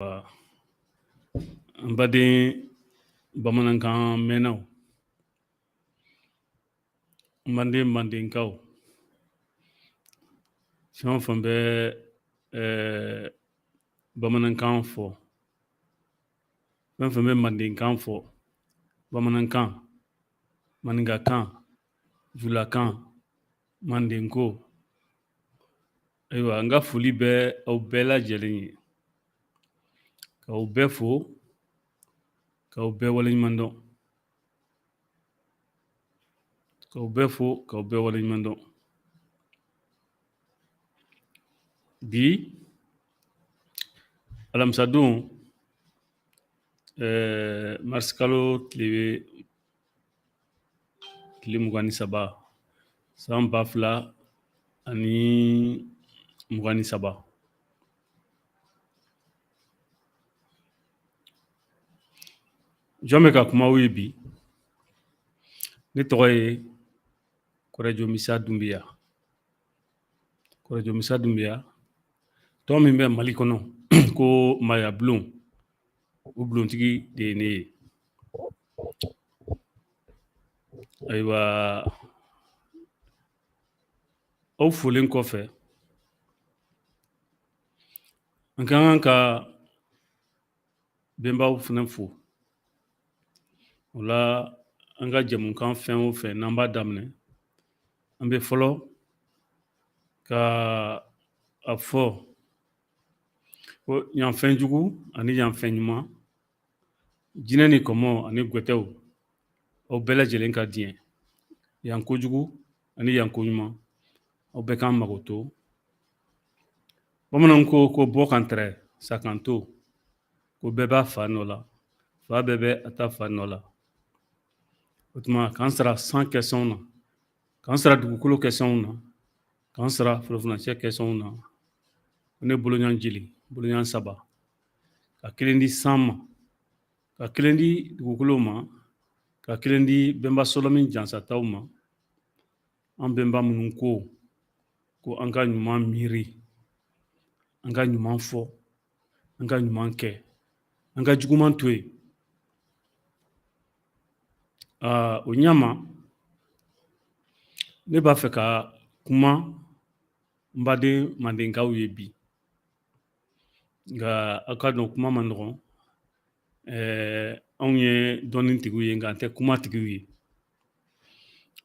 An baden bamanankan mɛnnaw, an baden mandenkaw, fɛn o fɛn bɛ bamanankan fɔ, fɛn fɛn bɛ mandenkan fɔ, bamanankan, maninkakan, julakan, mandenko, ayiwa, n ka foli bɛ aw bɛɛ lajɛlen ye, k'aw bɛɛ fo, k'aw bɛɛ waleɲuman dɔn, k'aw bɛɛ fo, k'aw bɛɛ waleɲuman dɔn. Bi alamisadon, marisikalo tile 23, san 2023. Jɔn bɛ ka kuma aw ye bi? Ne tɔgɔ ye Kɔrɛjo Misa Dunbiya. Kɔrɛjo Misa Dunbiya, tɔn min bɛ Mali kɔnɔ ko Maaya Bulon, o bulontigi de ye ne ye. Ayiwa, aw folen kɔfɛ, an ka kan ka bɛnbaw fana fo. O la, an ka jɛmukan fɛn o fɛn n'an b'a daminɛ, an bɛ fɔlɔ ka a fɔ ko yan fɛn jugu ani yan fɛn ɲuman, jinɛ ni kɔmɔ ani gwɛtɛw, aw bɛɛ lajɛlen ka diɲɛ. Yan kojugu ani yan ko ɲuman, aw bɛɛ k'an mago to. Bamananw ko ko bɔ kan tɛrɛ, sa kan to, ko bɛɛ b'a fa nɔ la, fa bɛɛ bɛ a ta fa nɔ la. O tuma, k'an sara san kɛsɔnw na, k'an sara dugukolo kɛsɔnw na, k'an sara forofunacɛ kɛsɔnw na, ne boloɲan jeli boloɲan saba, ka kelen di san ma, ka kelen di dugukolo ma, ka kelen di bɛnba sɔlɔmin jansataw ma. An bɛnba minnu ko ko an ka ɲuman miiri, an ka ɲuman fɔ, an ka ɲuman kɛ, an ka juguman to yen. O ɲama, ne b'a fɛ ka kuma n baden mandenkaw ye bi, nka aw ka dɔn kuma man nɔgɔn. Anw ye dɔnnitigiw ye, nka an tɛ kumatigiw ye.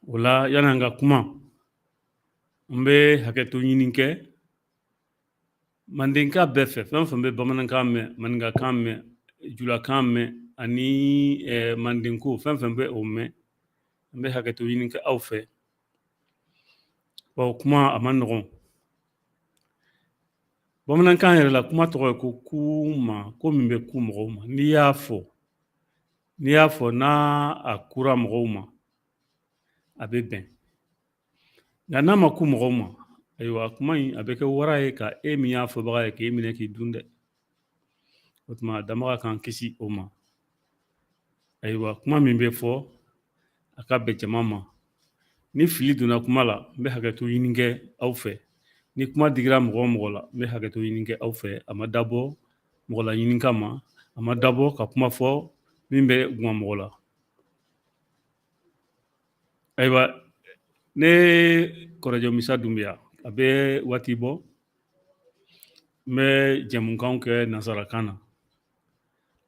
O la, yanni an ka kuma, n bɛ hakɛto ɲini kɛ mandenka bɛɛ fɛ, fɛn o fɛn bɛ bamanankan mɛn, maninkakan mɛn, julakan mɛn ani mandenko, fɛn fɛn bɛ o mɛn, n bɛ hakɛto ɲini kɛ aw fɛ. Bawo kuma a man nɔgɔn. Bamanankan yɛrɛ la, kuma tɔgɔ ye ko kuma, ko min bɛ ku mɔgɔw ma. N'i y'a fɔ n'a a kura mɔgɔw ma, a bɛ bɛn, nka n'a ma ku mɔgɔw ma, ayiwa, kuma in a bɛ kɛ wara ye ka e min y'a fɔbaga ye k'e minɛ k'i dun dɛ. O tuma, danbaga k'an kisi o ma. Ayiwa, kuma min bɛ fɔ, a ka bɛn jama ma. Ni fili donna kuma la, n bɛ hakɛto ɲini kɛ aw fɛ. Ni kuma digira mɔgɔ o mɔgɔ la, n bɛ hakɛto ɲini kɛ aw fɛ. A ma dabɔ mɔgɔ la ɲini kama, a ma dabɔ ka kuma fɔ min bɛ gwan mɔgɔ la. Ayiwa, ne Kɔrɔjɔ Misa Dunbiya, a bɛ waati bɔ n bɛ jɛmukanw kɛ nansarakan na.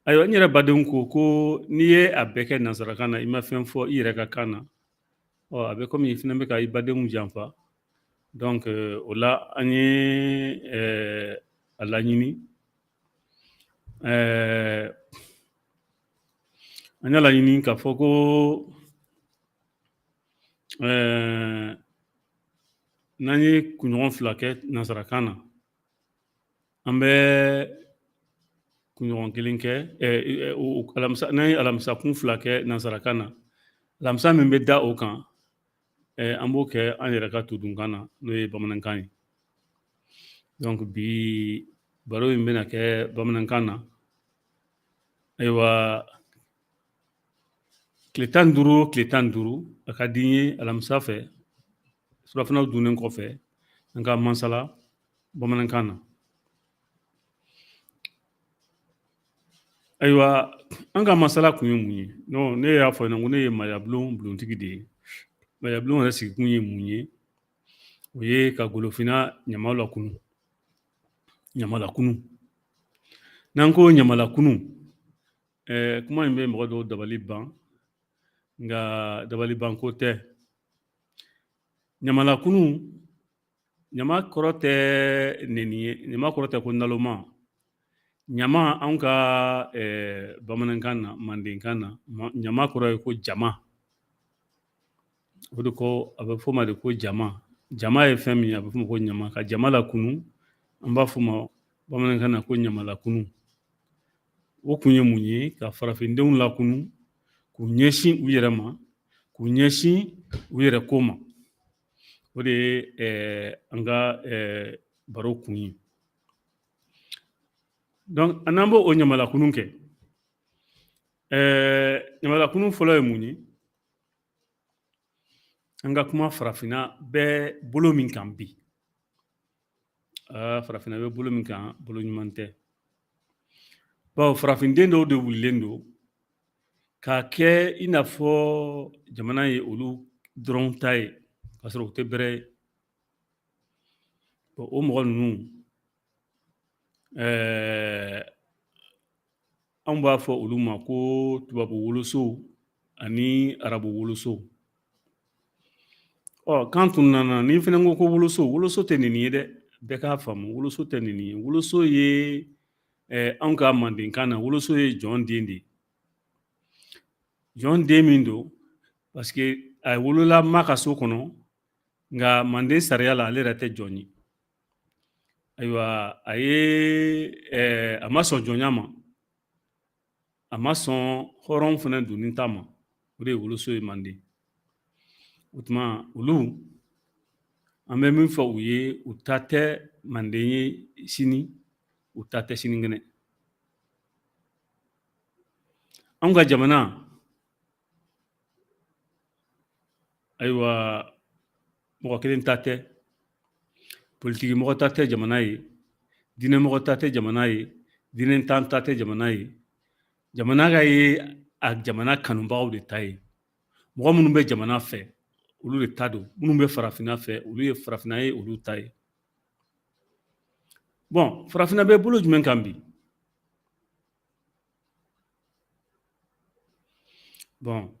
Ayiwa, n yɛrɛ badenw ko ko n'i ye a bɛɛ kɛ nansarakan na, i ma fɛn fɔ i yɛrɛ ka kan na, ɔ a bɛ komi i fana bɛ ka i badenw janfa. Donc o la, an ye a laɲini, an y'a laɲini k'a fɔ ko n'an ye kunɲɔgɔn 2 kɛ nansarakan na, an bɛ kunɲɔgɔn kelen kɛ alamisa. N'an ye alamisa kun 2 kɛ nansarakan na, alamisa min bɛ da o kan, an b'o kɛ an yɛrɛ ka todunkan na, n'o ye bamanankan ye. Donc bi baro in bɛna kɛ bamanankan na. Ayiwa, tile 15 o tile 15, a ka di n ye alamisa fɛ, surafanaw dunnen kɔfɛ, an ka masala bamanankan na. Ayiwa, an ka masala kun ye mun ye? Non, ne y'a fɔ ɲɛna ko ne ye mayabulon bulontigi de ye. Mayabulon yɛrɛ sigikun ye mun ye? O ye ka golofinna ɲama lakunu, ɲama lakunu. N'an ko ɲama lakunu, kuma in bɛ mɔgɔ dɔw dabali ban, nka dabali banko tɛ. Ɲama lakunu, ɲama kɔrɔ tɛ neni ye, ɲama kɔrɔ tɛ ko naloma. Ɲama, anw ka bamanankan na, mandenkan na, ɲama kɔrɔ ye ko jama. O de ko a bɛ fɔ ma de ko jama. Jama ye fɛn min ye, a bɛ fɔ ma ko ɲama. Ka jama lakunu, an b'a fɔ ma bamanankan na ko ɲama lakunu. O kun ye mun ye? Ka farafindenw lakunu, k'u ɲɛsin u yɛrɛ ma, k'u ɲɛsin u yɛrɛ ko ma. O de ye an ka baro kun ye. Donc n'an b'o o ɲamalakunu kɛ, ɲamalakunu fɔlɔ ye mun ye? An ka kuma farafinna bɛ bolo min kan bi, farafinna bɛ bolo min kan, bolo ɲuman tɛ. Bawo farafinden dɔw de wulilen don k'a kɛ i n'a fɔ jamana ye olu dɔrɔn ta ye, k'a sɔrɔ u tɛ bɛrɛ ye. O mɔgɔ ninnu, anw b'a fɔ olu ma ko tubabu wolosow ani arabu wolosow. Ɔ, kan tun nana ni fɛnɛ ko ko woloso, woloso tɛ nin ye dɛ, bɛɛ k'a faamu, woloso tɛ nin ye. Woloso ye, anw ka mandenkan na, woloso ye jɔn den de ye. Jɔn den min don, parce que a wolola ma ka so kɔnɔ, nka manden sariya la, ale yɛrɛ tɛ jɔn ye. Ayiwa, a ye a ma sɔn jɔnya ma, a ma sɔn hɔrɔn fana donni ta ma. O de ye woloso ye manden. O tuma olu, an bɛ min fɔ u ye, u ta tɛ manden ye sini, u ta tɛ sinikɛnɛ. Anw ka jamana, ayiwa, mɔgɔ kelen ta tɛ, politiki mɔgɔ ta tɛ jamana ye, diinɛmɔgɔ ta tɛ jamana ye, diinɛtan ta tɛ jamana ye. Jamana ka ye a jamana kanubagaw de ta ye. Mɔgɔ minnu bɛ jamana fɛ, olu de ta don. Minnu bɛ farafinna fɛ, olu ye farafinna ye, olu ta ye. Bon, farafinna bɛ bolo jumɛn kan bi? Bon,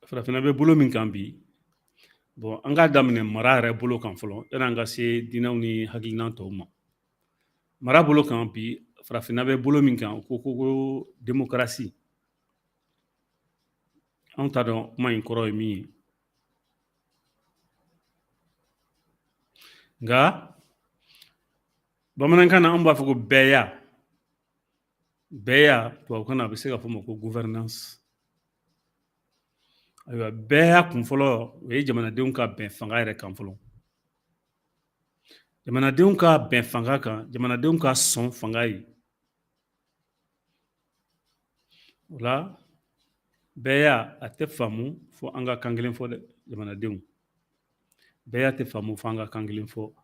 farafinna bɛ bolo min kan bi, bon, an k'a daminɛ mara yɛrɛ bolo kan fɔlɔ, yanni an ka se diinɛw ni hakilina tɔw ma. Mara bolo kan bi, farafinna bɛ bolo min kan, ko démocratie. Anw t'a dɔn kuma in kɔrɔ ye min ye, nka bamanankan na, an b'a fɔ ko bɛɛya. Bɛɛya, tubabukan na, a bɛ se ka fɔ ma ko gouvernance. Ayiwa, bɛɛya kun fɔlɔ, o ye jamanadenw ka bɛn fanga yɛrɛ kan fɔlɔ. Jamanadenw ka bɛn fanga kan, jamanadenw ka sɔn fanga ye. O la, bɛɛya a tɛ faamu fo an ka kan kelen fɔ dɛ, jamanadenw. Bɛɛya tɛ faamu fo an ka kan kelen fɔ.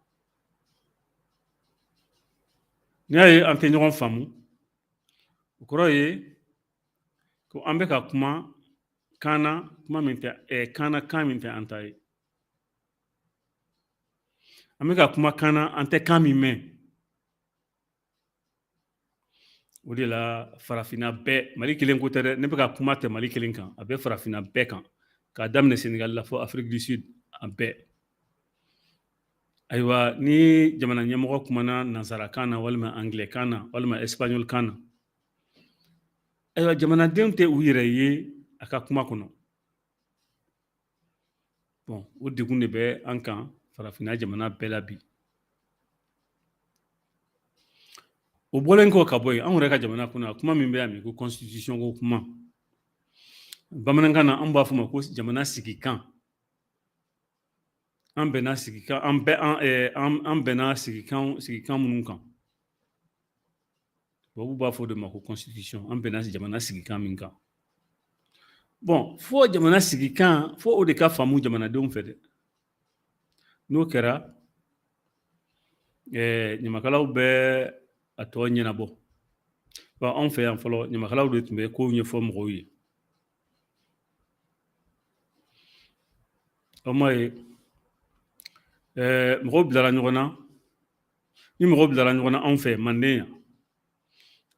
N'i y'a ye an tɛ ɲɔgɔn faamu, o kɔrɔ ye ko an bɛ ka kuma kan na, kuma min tɛ kan na, kan min tɛ an ta ye. An bɛ ka kuma kan na, an tɛ kan min mɛn. O de la farafinna bɛɛ, Mali kelen ko tɛ dɛ, ne bɛ ka kuma tɛ Mali kelen kan, a bɛ farafinna bɛɛ kan, k'a daminɛ Sénégal la fo Afrique du Sud, a bɛɛ. Ayiwa, ni jamana ɲɛmɔgɔ kumana nansarakan na, walima anglais kan na, walima espagnol kan na, ayiwa, jamanadenw tɛ u yɛrɛ ye a ka kuma kɔnɔ. Bon, o degun de bɛ an kan farafinna jamana bɛɛ la bi. O bɔlen kɔ ka bɔ yen, anw yɛrɛ ka jamana kɔnɔ, kuma min bɛ yan bi, ko constitution ko kuma, bamanankan na, an b'a fɔ ma ko jamana sigikan. An bɛnna sigikan, an bɛ an bɛnna sigikan minnu kan, tubabu b'a fɔ o de ma ko constitution. An bɛnna jamana sigikan min kan, bon, fo jamana sigikan, fo o de ka faamu jamanadenw fɛ dɛ. N'o kɛra, ɲamakalaw bɛ a tɔ ɲɛnabɔ. Bon, anw fɛ yan fɔlɔ, ɲamakalaw de tun bɛ kow ɲɛfɔ mɔgɔw ye. Aw m'a ye, mɔgɔw bilara ɲɔgɔn na. Ni mɔgɔw bilara ɲɔgɔn na anw fɛ Manden yan,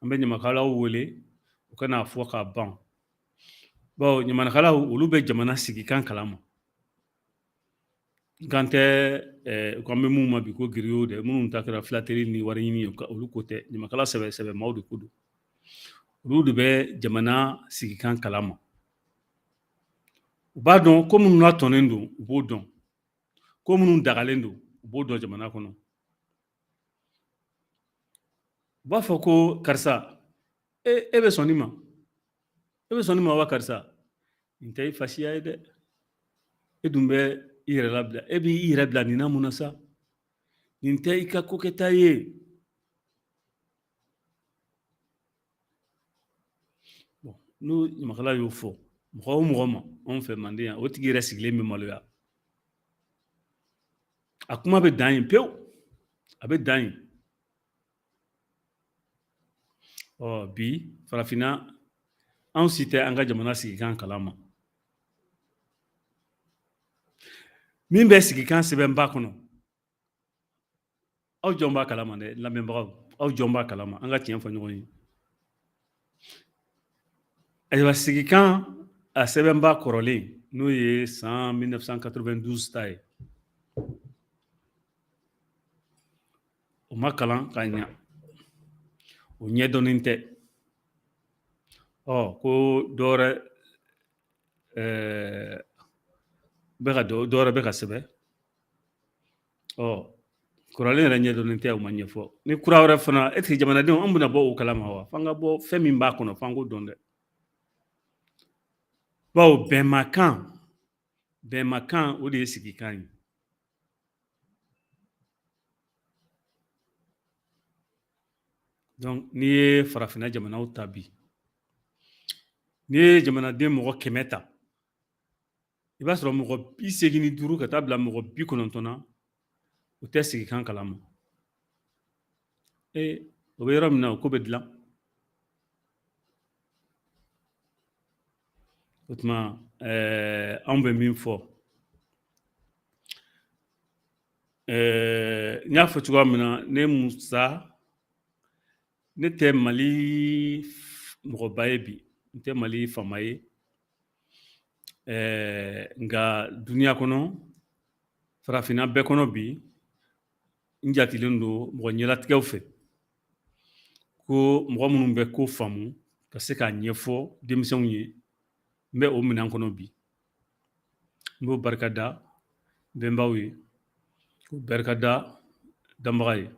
an bɛ ɲamakalaw wele u ka n'a fɔ k'a ban. Bawo ɲamakalaw, olu bɛ jamana sigikan kalama. N kan tɛ u kan bɛ minnu ma bi ko griot dɛ, minnu ta kɛra filateri ni wari ɲini ye, olu ko tɛ. Ɲamakala sɛbɛ sɛbɛ maaw de ko don. Olu de bɛ jamana sigikan kalama. U b'a dɔn ko minnu latɔnnen don, u b'o dɔn, ko minnu dagalen don, u b'o dɔn jamana kɔnɔ. U b'a fɔ ko karisa, e bɛ sɔn nin ma, e bɛ sɔn nin ma wa? Karisa, nin tɛ i fasiya ye dɛ. E dun bɛ i yɛrɛ labila, e b'i yɛrɛ bila nin na mun na sa? Nin tɛ i ka kokɛta ye. N'o ɲamakala y'o fɔ mɔgɔ o mɔgɔ ma anw fɛ Manden yan, o tigi yɛrɛ sigilen bɛ maloya. A kuma bɛ dan yen pewu, a bɛ dan yen. Ɔ bi farafinna, anw si tɛ an ka jamana sigikan kalama. Min bɛ sigikan sɛbɛnba kɔnɔ, aw jɔn b'a kalama dɛ? Lamɛnbagaw, aw jɔn b'a kalama? An ka tiɲɛ fɔ ɲɔgɔn ye. Ayiwa, sigikan a sɛbɛnba kɔrɔlen, n'o ye san 1992 ta ye, o ma kalan ka ɲa, o ɲɛdɔnnen tɛ. Ɔ ko dɔwɛrɛ bɛ ka dɔwɛrɛ bɛ ka sɛbɛn. Ɔ kɔrɔlen yɛrɛ ɲɛdɔnnen tɛ, o ma ɲɛfɔ. Ni kura wɛrɛ fana, est-ce que jamanadenw an bɛna bɔ o kalama wa? F'an ka bɔ fɛn min b'a kɔnɔ, f'an k'o dɔn dɛ. Bawo bɛnmakan, bɛnmakan, o de ye sigikan ye. Donc n'i ye farafinna jamanaw ta bi, n'i ye jamanaden mɔgɔ 100 ta, i b'a sɔrɔ mɔgɔ 85 ka taa bila mɔgɔ 90 na, u tɛ sigikan kalama. Ee, o bɛ yɔrɔ min na, o ko bɛ dilan. O tuma anw bɛ min fɔ, n y'a fɔ cogoya min na, ne Musa, ne tɛ Mali mɔgɔba ye bi, n tɛ Mali faama ye, nka duniya kɔnɔ, farafinna bɛɛ kɔnɔ bi, n jatilen don mɔgɔ ɲɛlatigɛw fɛ ko mɔgɔ minnu bɛ ko faamu ka se k'a ɲɛfɔ denmisɛnw ye, n bɛ o minɛn kɔnɔ bi. N b'o barika da bɛnbaw ye, k'o barika da danbaga ye.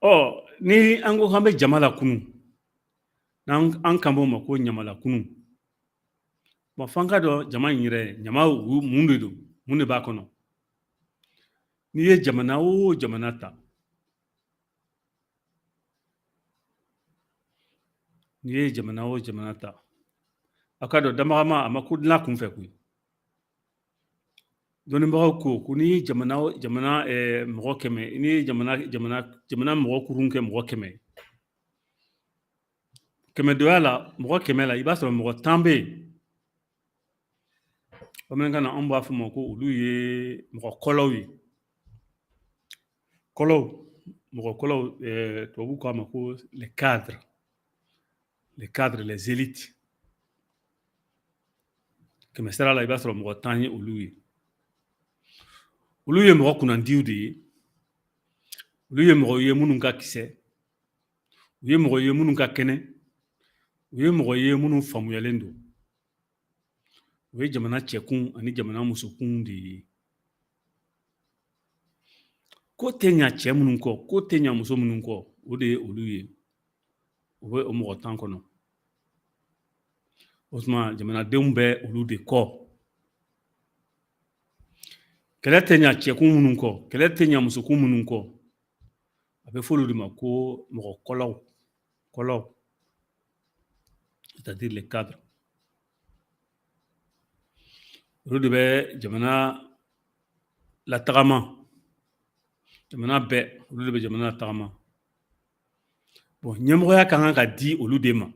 Ɔ ni an ko k'an bɛ jama lakunu, n'an an kan b'o ma ko ɲamalakunu, bon, f'an ka dɔn jama in yɛrɛ, ɲama mun de don, mun de b'a kɔnɔ. N'i ye jamana o jamana ta, n'i ye jamana o jamana ta, a ka dɔn danbagama a ma ko dilan kunfɛ koyi. Dɔnnibagaw ko n'i ye jamana jamana mɔgɔ 100, n'i ye jamana jamana jamana mɔgɔ kurun kɛ mɔgɔ 100, kɛmɛdonya la, mɔgɔ 100 la, i b'a sɔrɔ mɔgɔ 10 bɛ yen. Bamanankan na, anw b'a fɔ ma ko olu ye mɔgɔ kɔlɔw ye. Kɔlɔw, mɔgɔ kɔlɔw, tubabu k'a ma ko les cadres, les cadres, les élites. Kɛmɛ sara la, i b'a sɔrɔ mɔgɔ 10 ye olu ye. Olu ye mɔgɔ kunnandiw de ye. Olu ye mɔgɔ ye minnu ka kisɛ, u ye mɔgɔ ye minnu ka kɛnɛ, u ye mɔgɔ ye minnu faamuyalen don. O ye jamana cɛkun ani jamana musokun de ye. Ko tɛ ɲa cɛ minnu kɔ, ko tɛ ɲa muso minnu kɔ, o de ye olu ye. O bɛ o mɔgɔ 10 kɔnɔ. O tuma jamanadenw bɛ olu de kɔ. Kɛlɛ tɛ ɲa cɛkun minnu kɔ, kɛlɛ tɛ ɲa musokun minnu kɔ, a bɛ fɔ olu de ma ko mɔgɔ kɔlɔw, kɔlɔw, c'est-à-dire les cadres. Olu de bɛ jamana latagama, jamana bɛɛ, olu de bɛ jamana latagama. Bon, ɲɛmɔgɔya ka kan ka di olu de ma.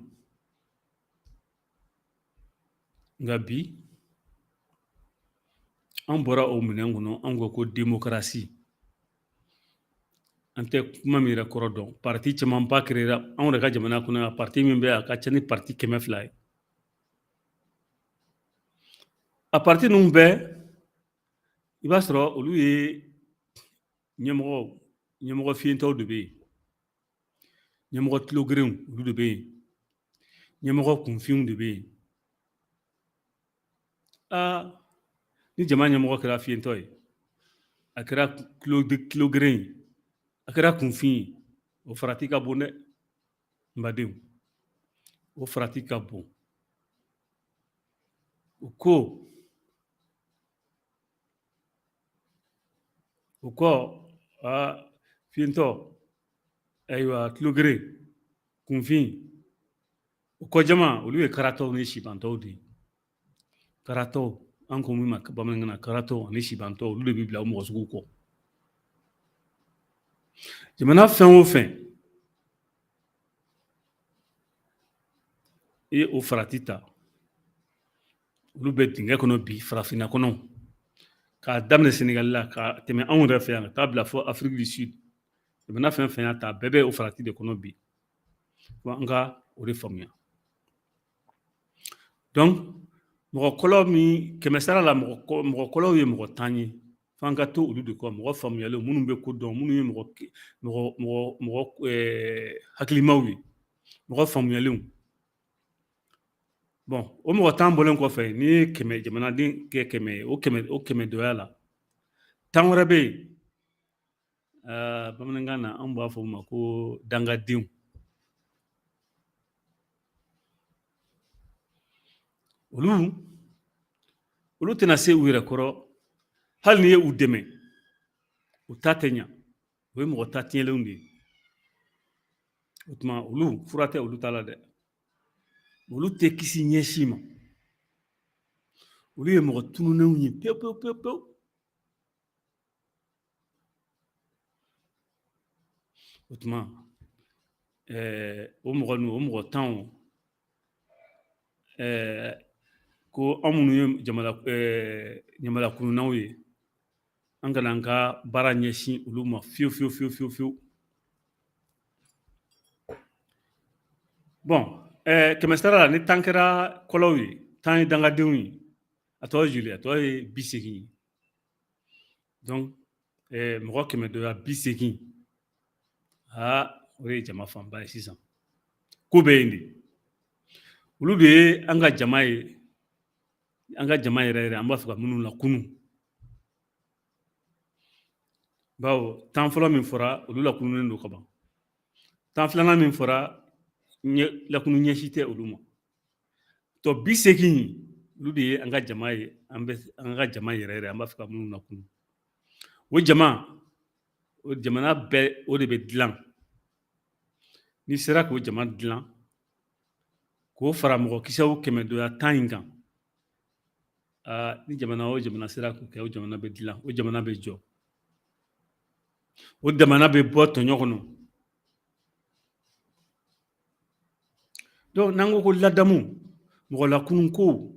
Nka bi an bɔra o minɛn kɔnɔ, an ko ko démocratie. An tɛ kuma min yɛrɛ kɔrɔ dɔn. Parti camanba créera anw yɛrɛ ka jamana kɔnɔ yan. Parti min bɛ, a ka ca ni parti 200 ye. A parti ninnu bɛɛ, i b'a sɔrɔ olu ye ɲɛmɔgɔ fiyentɔw de bɛ yen, ɲɛmɔgɔ tulogerenw olu de bɛ yen, ɲɛmɔgɔ kunfinw de bɛ yen. Aa, ni jama ɲɛmɔgɔ kɛra fiyentɔ ye, a kɛra tulogeren ye, a kɛra kunfin ye, o farati ka bon dɛ, n badenw, o farati ka bon. O ko o kɔ, aa, fiyentɔ, ayiwa, tulogeren, kunfin, o kɔ jama, olu ye karatɔw ni sibantɔw de ye. Karatɔw, an ko min ma bamanankan na karatɔw ani sibantɔw, olu de bɛ bila o mɔgɔ sugu kɔ. Jamana fɛn o fɛn i ye o farati ta, olu bɛ dingɛ kɔnɔ bi farafinna kɔnɔ, k'a daminɛ Senegali la ka tɛmɛ anw yɛrɛ fɛ yan ka taa bila fo Afrique du Sud. Jamana fɛn fɛn y'a ta, bɛɛ bɛ o farati de kɔnɔ bi. An ka o de faamuya. Donc mɔgɔ kɔlɔ min kɛmɛ sara la, mɔgɔ kɔlɔw ye mɔgɔ 10 ye, f'an ka to olu de kɔ, mɔgɔ faamuyalen, minnu bɛ ko dɔn, minnu ye mɔgɔ hakilimaw ye, mɔgɔ faamuyalenw. Bon, o mɔgɔ 10 bɔlen kɔfɛ, n'i ye kɛmɛ jamanaden kɛ 100 ye, o kɛmɛ, o kɛmɛ dɔya la, 10 wɛrɛ bɛ yen. Bamanankan na, an b'a fɔ o ma ko dangadenw. Olu tɛna se u yɛrɛ kɔrɔ. Hali n'i ye u dɛmɛ, u ta tɛ ɲa. O ye mɔgɔ ta tiɲɛlenw de ye. O tuma, olu fura tɛ olu ta la dɛ. Olu tɛ kisi ɲɛ si ma. Olu ye mɔgɔ tununnenw ye pewu pewu pewu pewu. O tuma, o mɔgɔ ninnu, o mɔgɔ 10, ko an minnu ye ɲamalakununnaw ye, an kana an ka baara ɲɛsin olu ma fiyewu fiyewu fiyewu fiyewu fiyewu. Bon, kɛmɛ sara la, ni 10 kɛra kɔlɔw ye, 10 ye dangadenw ye, a tɔ ye joli? A tɔ ye 80 ye. Donc mɔgɔ kɛmɛ dɔya 80, aa, o de ye jama fanba ye sisan. Ko bɛ yen de, olu de ye an ka jama ye, an ka jama yɛrɛ yɛrɛ, an b'a fɛ ka minnu lakunu. Bawo 10 fɔlɔ min fɔra, olu lakununen don ka ban. 10 filanan min fɔra, lakunu ɲɛsi tɛ olu ma. Tɔ 80, olu de ye an ka jama ye, an bɛ an ka jama yɛrɛ yɛrɛ, an b'a fɛ ka minnu lakunu. O jama, o jamana bɛɛ, o de bɛ dilan. N'i sera k'o jama dilan, k'o fara mɔgɔ kisɛw kɛmɛ dɔya 10 in kan, aa, ni jamana o jamana sera k'o kɛ, o jamana bɛ dilan, o jamana bɛ jɔ, o jamana bɛ bɔ tɔɲɔ kɔnɔ. Donc n'an ko ko ladamu, mɔgɔ lakunun ko,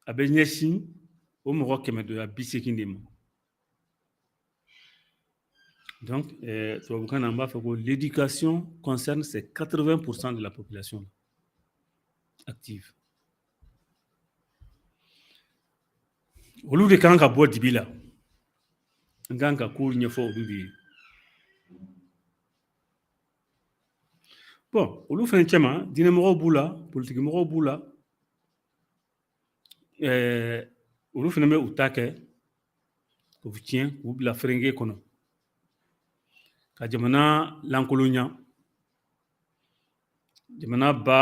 a bɛ ɲɛsin o mɔgɔ kɛmɛ dɔya 80 de ma. Donc tubabukan na, an b'a fɔ ko l'éducation concerne ces 80% de la population active. Olu de kan ka bɔ dibi la. An kan ka kow ɲɛfɔ olu de ye. Bon, olu fɛnɛ cɛma, diinɛmɔgɔw b'u la, politikimɔgɔw b'u la. Olu fɛnɛ bɛ u ta kɛ k'u tiɲɛ, k'u bila ferenge kɔnɔ, ka jamana lankolonya, jamana ba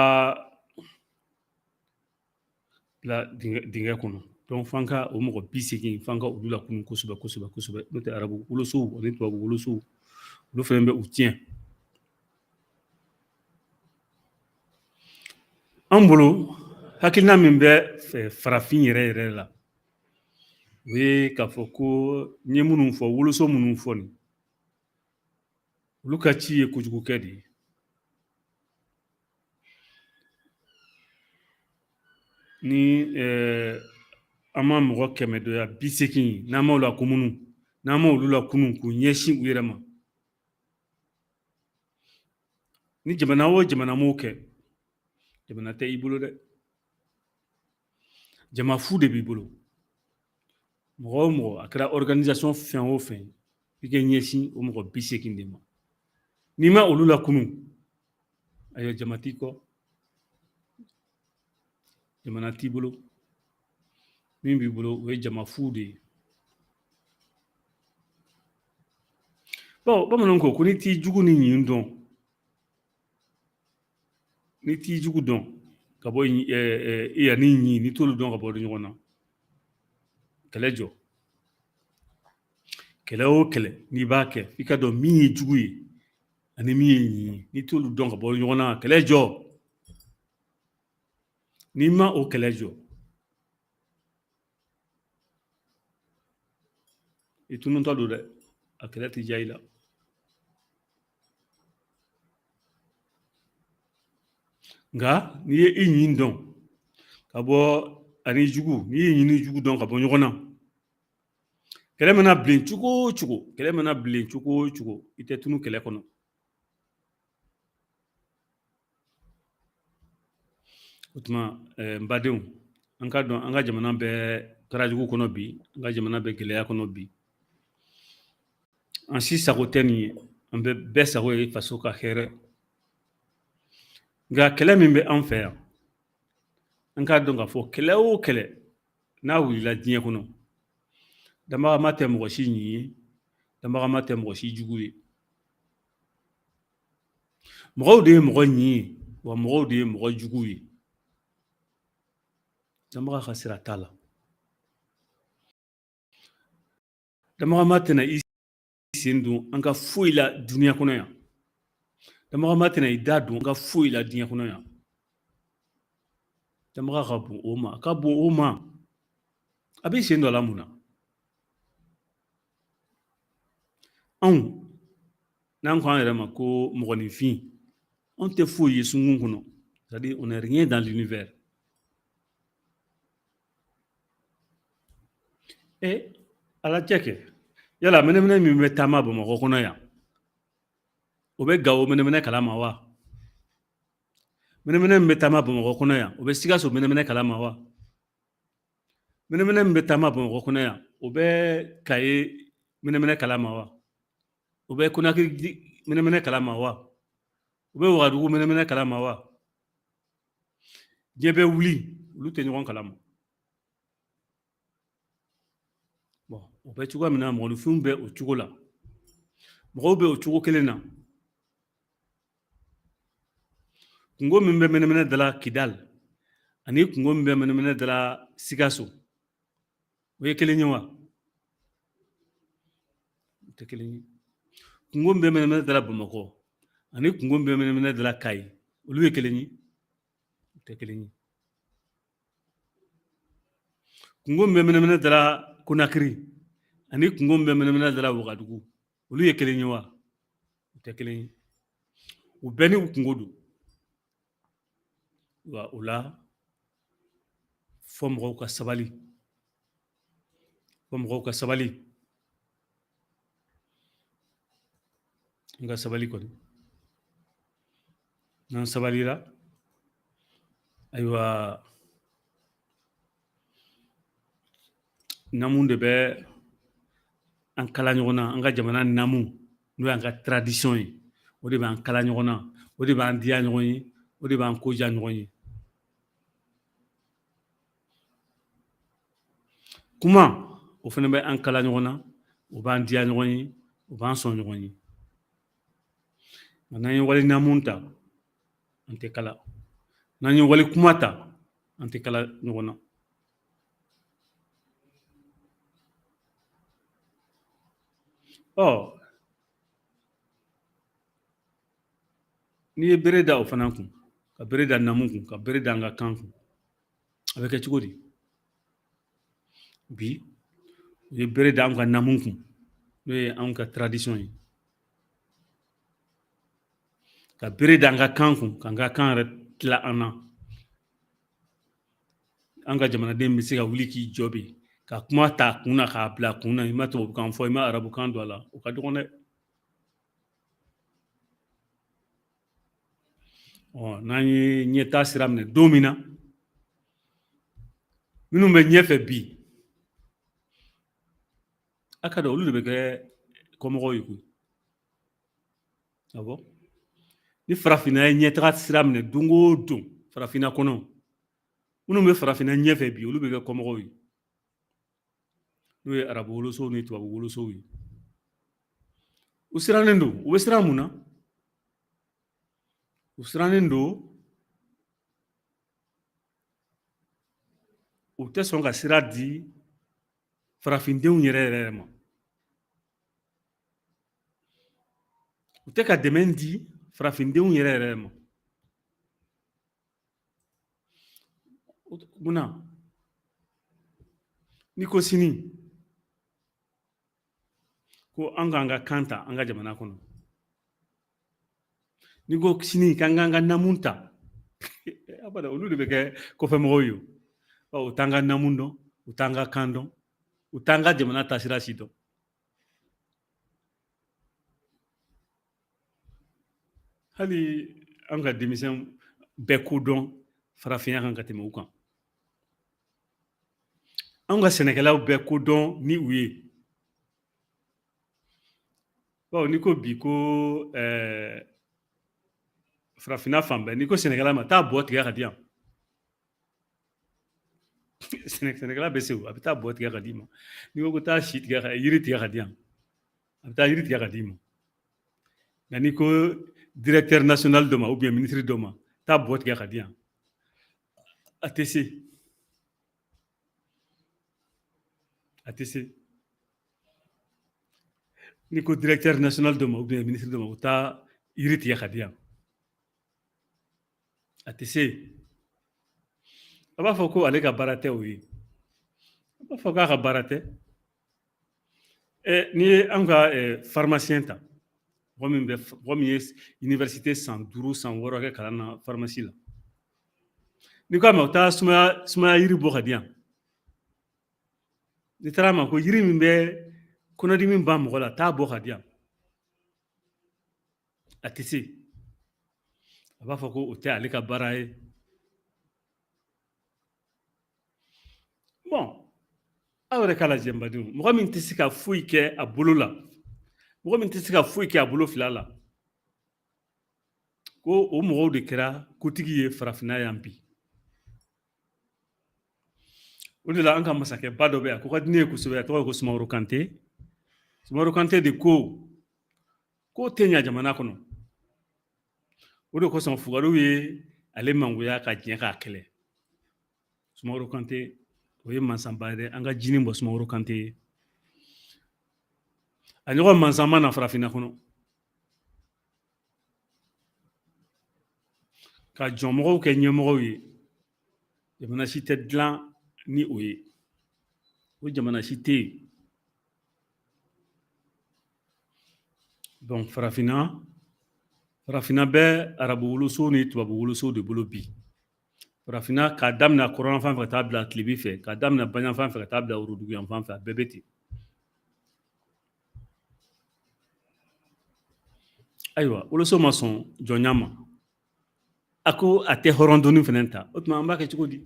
bila dingɛ kɔnɔ. Donc f'an ka o mɔgɔ 80, f'an ka olu lakunu kosɛbɛ kosɛbɛ kosɛbɛ. N'o tɛ, arabu wolosow ani tubabu wolosow, olu fɛnɛ bɛ u tiɲɛ. An bolo, hakilina min bɛ farafin yɛrɛ yɛrɛ la, o ye k'a fɔ ko n ye minnu fɔ, woloso minnu fɔ nin, Olu ka ci ye kojugukɛ de ye. Ni an ma mɔgɔ kɛmɛ dɔya 80, n'an m'o lakumunu, n'an ma olu lakunu k'u ɲɛsin u yɛrɛ ma, ni jamana o jamana m'o kɛ, jamana tɛ i bolo dɛ, jama fu de b'i bolo. Mɔgɔ o mɔgɔ, a kɛra organisation fɛn o fɛn, i ka ɲɛsin o mɔgɔ 80 de ma. N'i ma olu lakunu, ayiwa, jama t'i kɔ, jamana t'i bolo. Min b'i bolo, o ye jama fu de ye. Bawo bamananw ko n'i t'i jugu ni ɲin dɔn, n'i t'i jugu dɔn ka bɔ i ani ɲin, n'i t'olu dɔn ka bɔ ɲɔgɔn na, kɛlɛ jɔ. Kɛlɛ o kɛlɛ n'i b'a kɛ, i ka dɔn min ye jugu ye ani min ye ɲin ye. N'i t'olu dɔn ka bɔ ɲɔgɔn na, kɛlɛ jɔ. N'i ma o kɛlɛ jɔ, i tununtɔ don dɛ, a kɛlɛ tɛ diya i la. Nka n'i ye i ɲin dɔn ka bɔ ani jugu, n'i y'i ɲin ni jugu dɔn ka bɔ ɲɔgɔn na, kɛlɛ mana bilen cogo o cogo, kɛlɛ mana bilen cogo o cogo, i tɛ tunu kɛlɛ kɔnɔ. O tuma, n badenw, an ka dɔn an ka jamana bɛ karajugu kɔnɔ bi, an ka jamana bɛ gɛlɛya kɔnɔ bi. An si sago tɛ nin ye, an bɛ bɛɛ sago ye faso ka hɛrɛ. Nka kɛlɛ min bɛ an fɛ yan, an k'a dɔn k'a fɔ kɛlɛ o kɛlɛ n'a wulila diɲɛ kɔnɔ, danbagama tɛ mɔgɔ si ɲin ye, danbagama tɛ mɔgɔ si jugu ye. Mɔgɔw de ye mɔgɔ ɲin ye, wa mɔgɔw de ye mɔgɔ jugu ye. Danbaga ka sira t'a la. Danbagama tɛna i sen don an ka foyi la duniya kɔnɔ yan. Danbagama tɛna i da don an ka foyi la diɲɛ kɔnɔ yan. Danbaga ka bon o ma, a ka bon o ma. A b'i sen don a la mun na? Anw n'an ko an yɛrɛ ma ko mɔgɔninfin, anw tɛ foyi ye sunkun kɔnɔ, c'est-à-dire on n'est rien dans l'univers. E ala cɛ kɛ, yala mɛnɛmɛnɛ min bɛ taama Bamakɔ kɔnɔ yan, o bɛ Gawo mɛnɛmɛnɛ kalama wa? Mɛnɛmɛnɛ min bɛ taama Bamakɔ kɔnɔ yan, o bɛ Sikaso mɛnɛmɛnɛ kalama wa? Mɛnɛmɛnɛ min bɛ taama Bamakɔ kɔnɔ yan, o bɛ Kaye mɛnɛmɛnɛ kalama wa? O bɛ Konakiri mɛnɛmɛnɛ kalama wa? O bɛ Wagadugu mɛnɛmɛnɛ kalama wa? Diɲɛ bɛ wuli, olu tɛ ɲɔgɔn kalama. Bon, o bɛ cogoya min na, mɔgɔninfinw bɛ o cogo la, mɔgɔw bɛ o cogo kelen na. Kunko min bɛ mɛnɛmɛnɛ da la Kidal ani kunko min bɛ mɛnɛmɛnɛ da la Sikaso, o ye kelen ye wa? O tɛ kelen ye. Kunko min bɛ mɛnɛmɛnɛ da la Bamakɔ ani kunko min bɛ mɛnɛmɛnɛ da la Kayi, olu ye kelen ye? O tɛ kelen ye. Kunko min bɛ mɛnɛmɛnɛ da la Konakiri ani kunko min bɛ mɛnɛmɛnɛ da la Wagadugu, olu ye kelen ye wa? U tɛ kelen ye. U bɛɛ ni u kunko don. Wa o la, fɔ mɔgɔw ka sabali, fɔ mɔgɔw ka sabali. An ka sabali kɔni, n'an sabalira, ayiwa, namu de bɛ an kala ɲɔgɔn na. An ka jamana namu, n'o y'an ka tradition ye, o de b'an kala ɲɔgɔn na, o de b'an diya ɲɔgɔn ye, o de b'an ko diya ɲɔgɔn ye. Kuma, o fana bɛ an kala ɲɔgɔn na, o b'an diya ɲɔgɔn ye, o b'an sɔn ɲɔgɔn ye. Nka n'an ye wali namu ta, an tɛ kala. N'an ye wali kuma ta, an tɛ kala ɲɔgɔn na. Ɔ, n'i ye bere da o fana kun, ka bere da namu kun, ka bere da an ka kan kun, a bɛ kɛ cogo di? Bi, u ye bere da anw ka namu kun, n'o ye anw ka tradition ye. Ka bere da an ka kan kun, k'an ka kan yɛrɛ tila an na. An ka jamanaden bɛ se ka wuli k'i jɔ bi ka kuma ta kun na k'a bila kun na, i ma tubabukan fɔ, i ma arabukan don a la, o ka dɔgɔn dɛ. Ɔ, n'an ye ɲɛtaa sira minɛ don min na, minnu bɛ ɲɛfɛ bi, a ka dɔn olu de bɛ kɛ kɔmɔgɔw ye koyi. Awɔ, ni farafinna ye ɲɛtaga sira minɛ don o don farafinna kɔnɔ, minnu bɛ farafinna ɲɛfɛ bi, olu bɛ kɛ kɔmɔgɔw ye, n'o ye arabu wolosow ni tubabu wolosow ye. U sirannen don. U bɛ siran mun na? U sirannen don, u tɛ sɔn ka sira di farafindenw yɛrɛ yɛrɛ ma. U tɛ ka dɛmɛ di farafindenw yɛrɛ yɛrɛ ma. Munna? N'i ko sini ko an k'an ka kan ta an ka jamana kɔnɔ, n'i ko sini k'an k'an ka namu ta, abada, olu de bɛ kɛ kɔfɛmɔgɔw ye. O t'an ka namu dɔn, u t'an ka kan dɔn, u t'an ka jamana taasira si dɔn. Hali an ka denmisɛn bɛɛ ko dɔn farafinya kan ka tɛmɛ u kan. An ka sɛnɛkɛlaw bɛɛ ko dɔn ni u ye. Bawo n'i ko bi ko farafinna fan bɛɛ, n'i ko sɛnɛkɛla ma taa bɔ tigɛ ka di yan, sɛnɛkɛla bɛ se, o a bɛ taa bɔ tigɛ ka d'i ma. N'i ko ko taa si tigɛ ka yiri tigɛ ka di yan, a bɛ taa yiri tigɛ ka d'i ma. Nka n'i ko directeur national dɔ ma ou bien ministre dɔ ma taa bɔ tigɛ ka di yan, a tɛ se, a tɛ se. N'i ko directeur national dɔ ma ou bien ministre dɔ ma ko taa yiri tigɛ ka di yan, a tɛ se. A b'a fɔ ko ale ka baara tɛ o ye, a b'a fɔ k'a ka baara tɛ. N'i ye an ka pharmacien ta, mɔgɔ min ye université san 5, san 6 kɛ kalan na pharmacie la, n'i ko a ma ko taa sumaya yiri bɔ ka di yan, n'i taara a ma ko yiri min bɛ kɔnɔdimi ban mɔgɔ la, taa bɔ ka di yan, a tɛ se. A b'a fɔ ko o tɛ ale ka baara ye. Bon, aw yɛrɛ k'a lajɛ n badenw, mɔgɔ min tɛ se ka foyi kɛ a bolo la, mɔgɔ min tɛ se ka foyi kɛ a bolo fila la, ko o mɔgɔw de kɛra kotigi ye farafinna yan bi. O de la an ka masakɛba dɔ bɛ yan, ko ka di ne ye kosɛbɛ, a tɔgɔ ye ko Sumaworo Kante. Sumaworo Kante de ko k'o tɛ ɲa jamana kɔnɔ. O de kosɔn fugariw ye ale mangoya ka diɲɛ k'a kɛlɛ. Sumaworo Kante, o ye mansanba ye dɛ. An ka jini bɔ Sumaworo Kante ye. A ɲɔgɔn mansan ma na farafinna kɔnɔ ka jɔnmɔgɔw kɛ ɲɛmɔgɔw ye. Jamana si tɛ dilan ni o ye, o jamana si tɛ yen. Donc farafinna bɛ arabu wolosow ni tubabu wolosow de bolo bi. Farafinna, k'a daminɛ kɔrɔnyanfan fɛ ka taa bila tilebi fɛ, k'a daminɛ bayanfan fɛ ka taa bila woroduguyanfan fɛ, a bɛɛ bɛ ten. Ayiwa, woloso ma sɔn jɔnya ma, a ko a tɛ hɔrɔn doni fana ta. O tuma an b'a kɛ cogo di?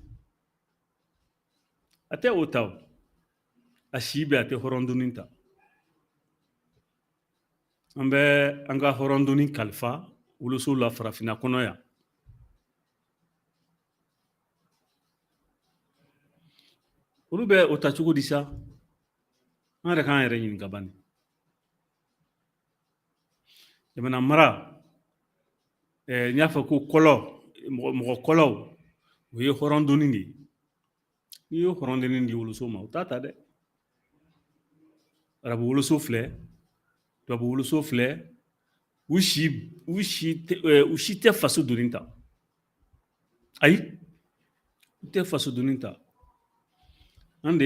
A tɛ o ta, o a si bɛɛ a tɛ hɔrɔn doni ta. An bɛ an ka hɔrɔn doni kalifa woloso la farafinna kɔnɔ yan. Olu bɛ o ta cogo di sa? An yɛrɛ k'an yɛrɛ ɲininka bani. Jamana mara, n y'a fɔ ko kɔlɔ, mɔgɔ kɔlɔw, o ye hɔrɔn doni de ye. N'i ye hɔrɔn doni di woloso ma, o t'a ta dɛ. Arabu woloso filɛ, tubabu woloso filɛ, u si tɛ faso doni ta. Ayi, u tɛ faso doni ta. An de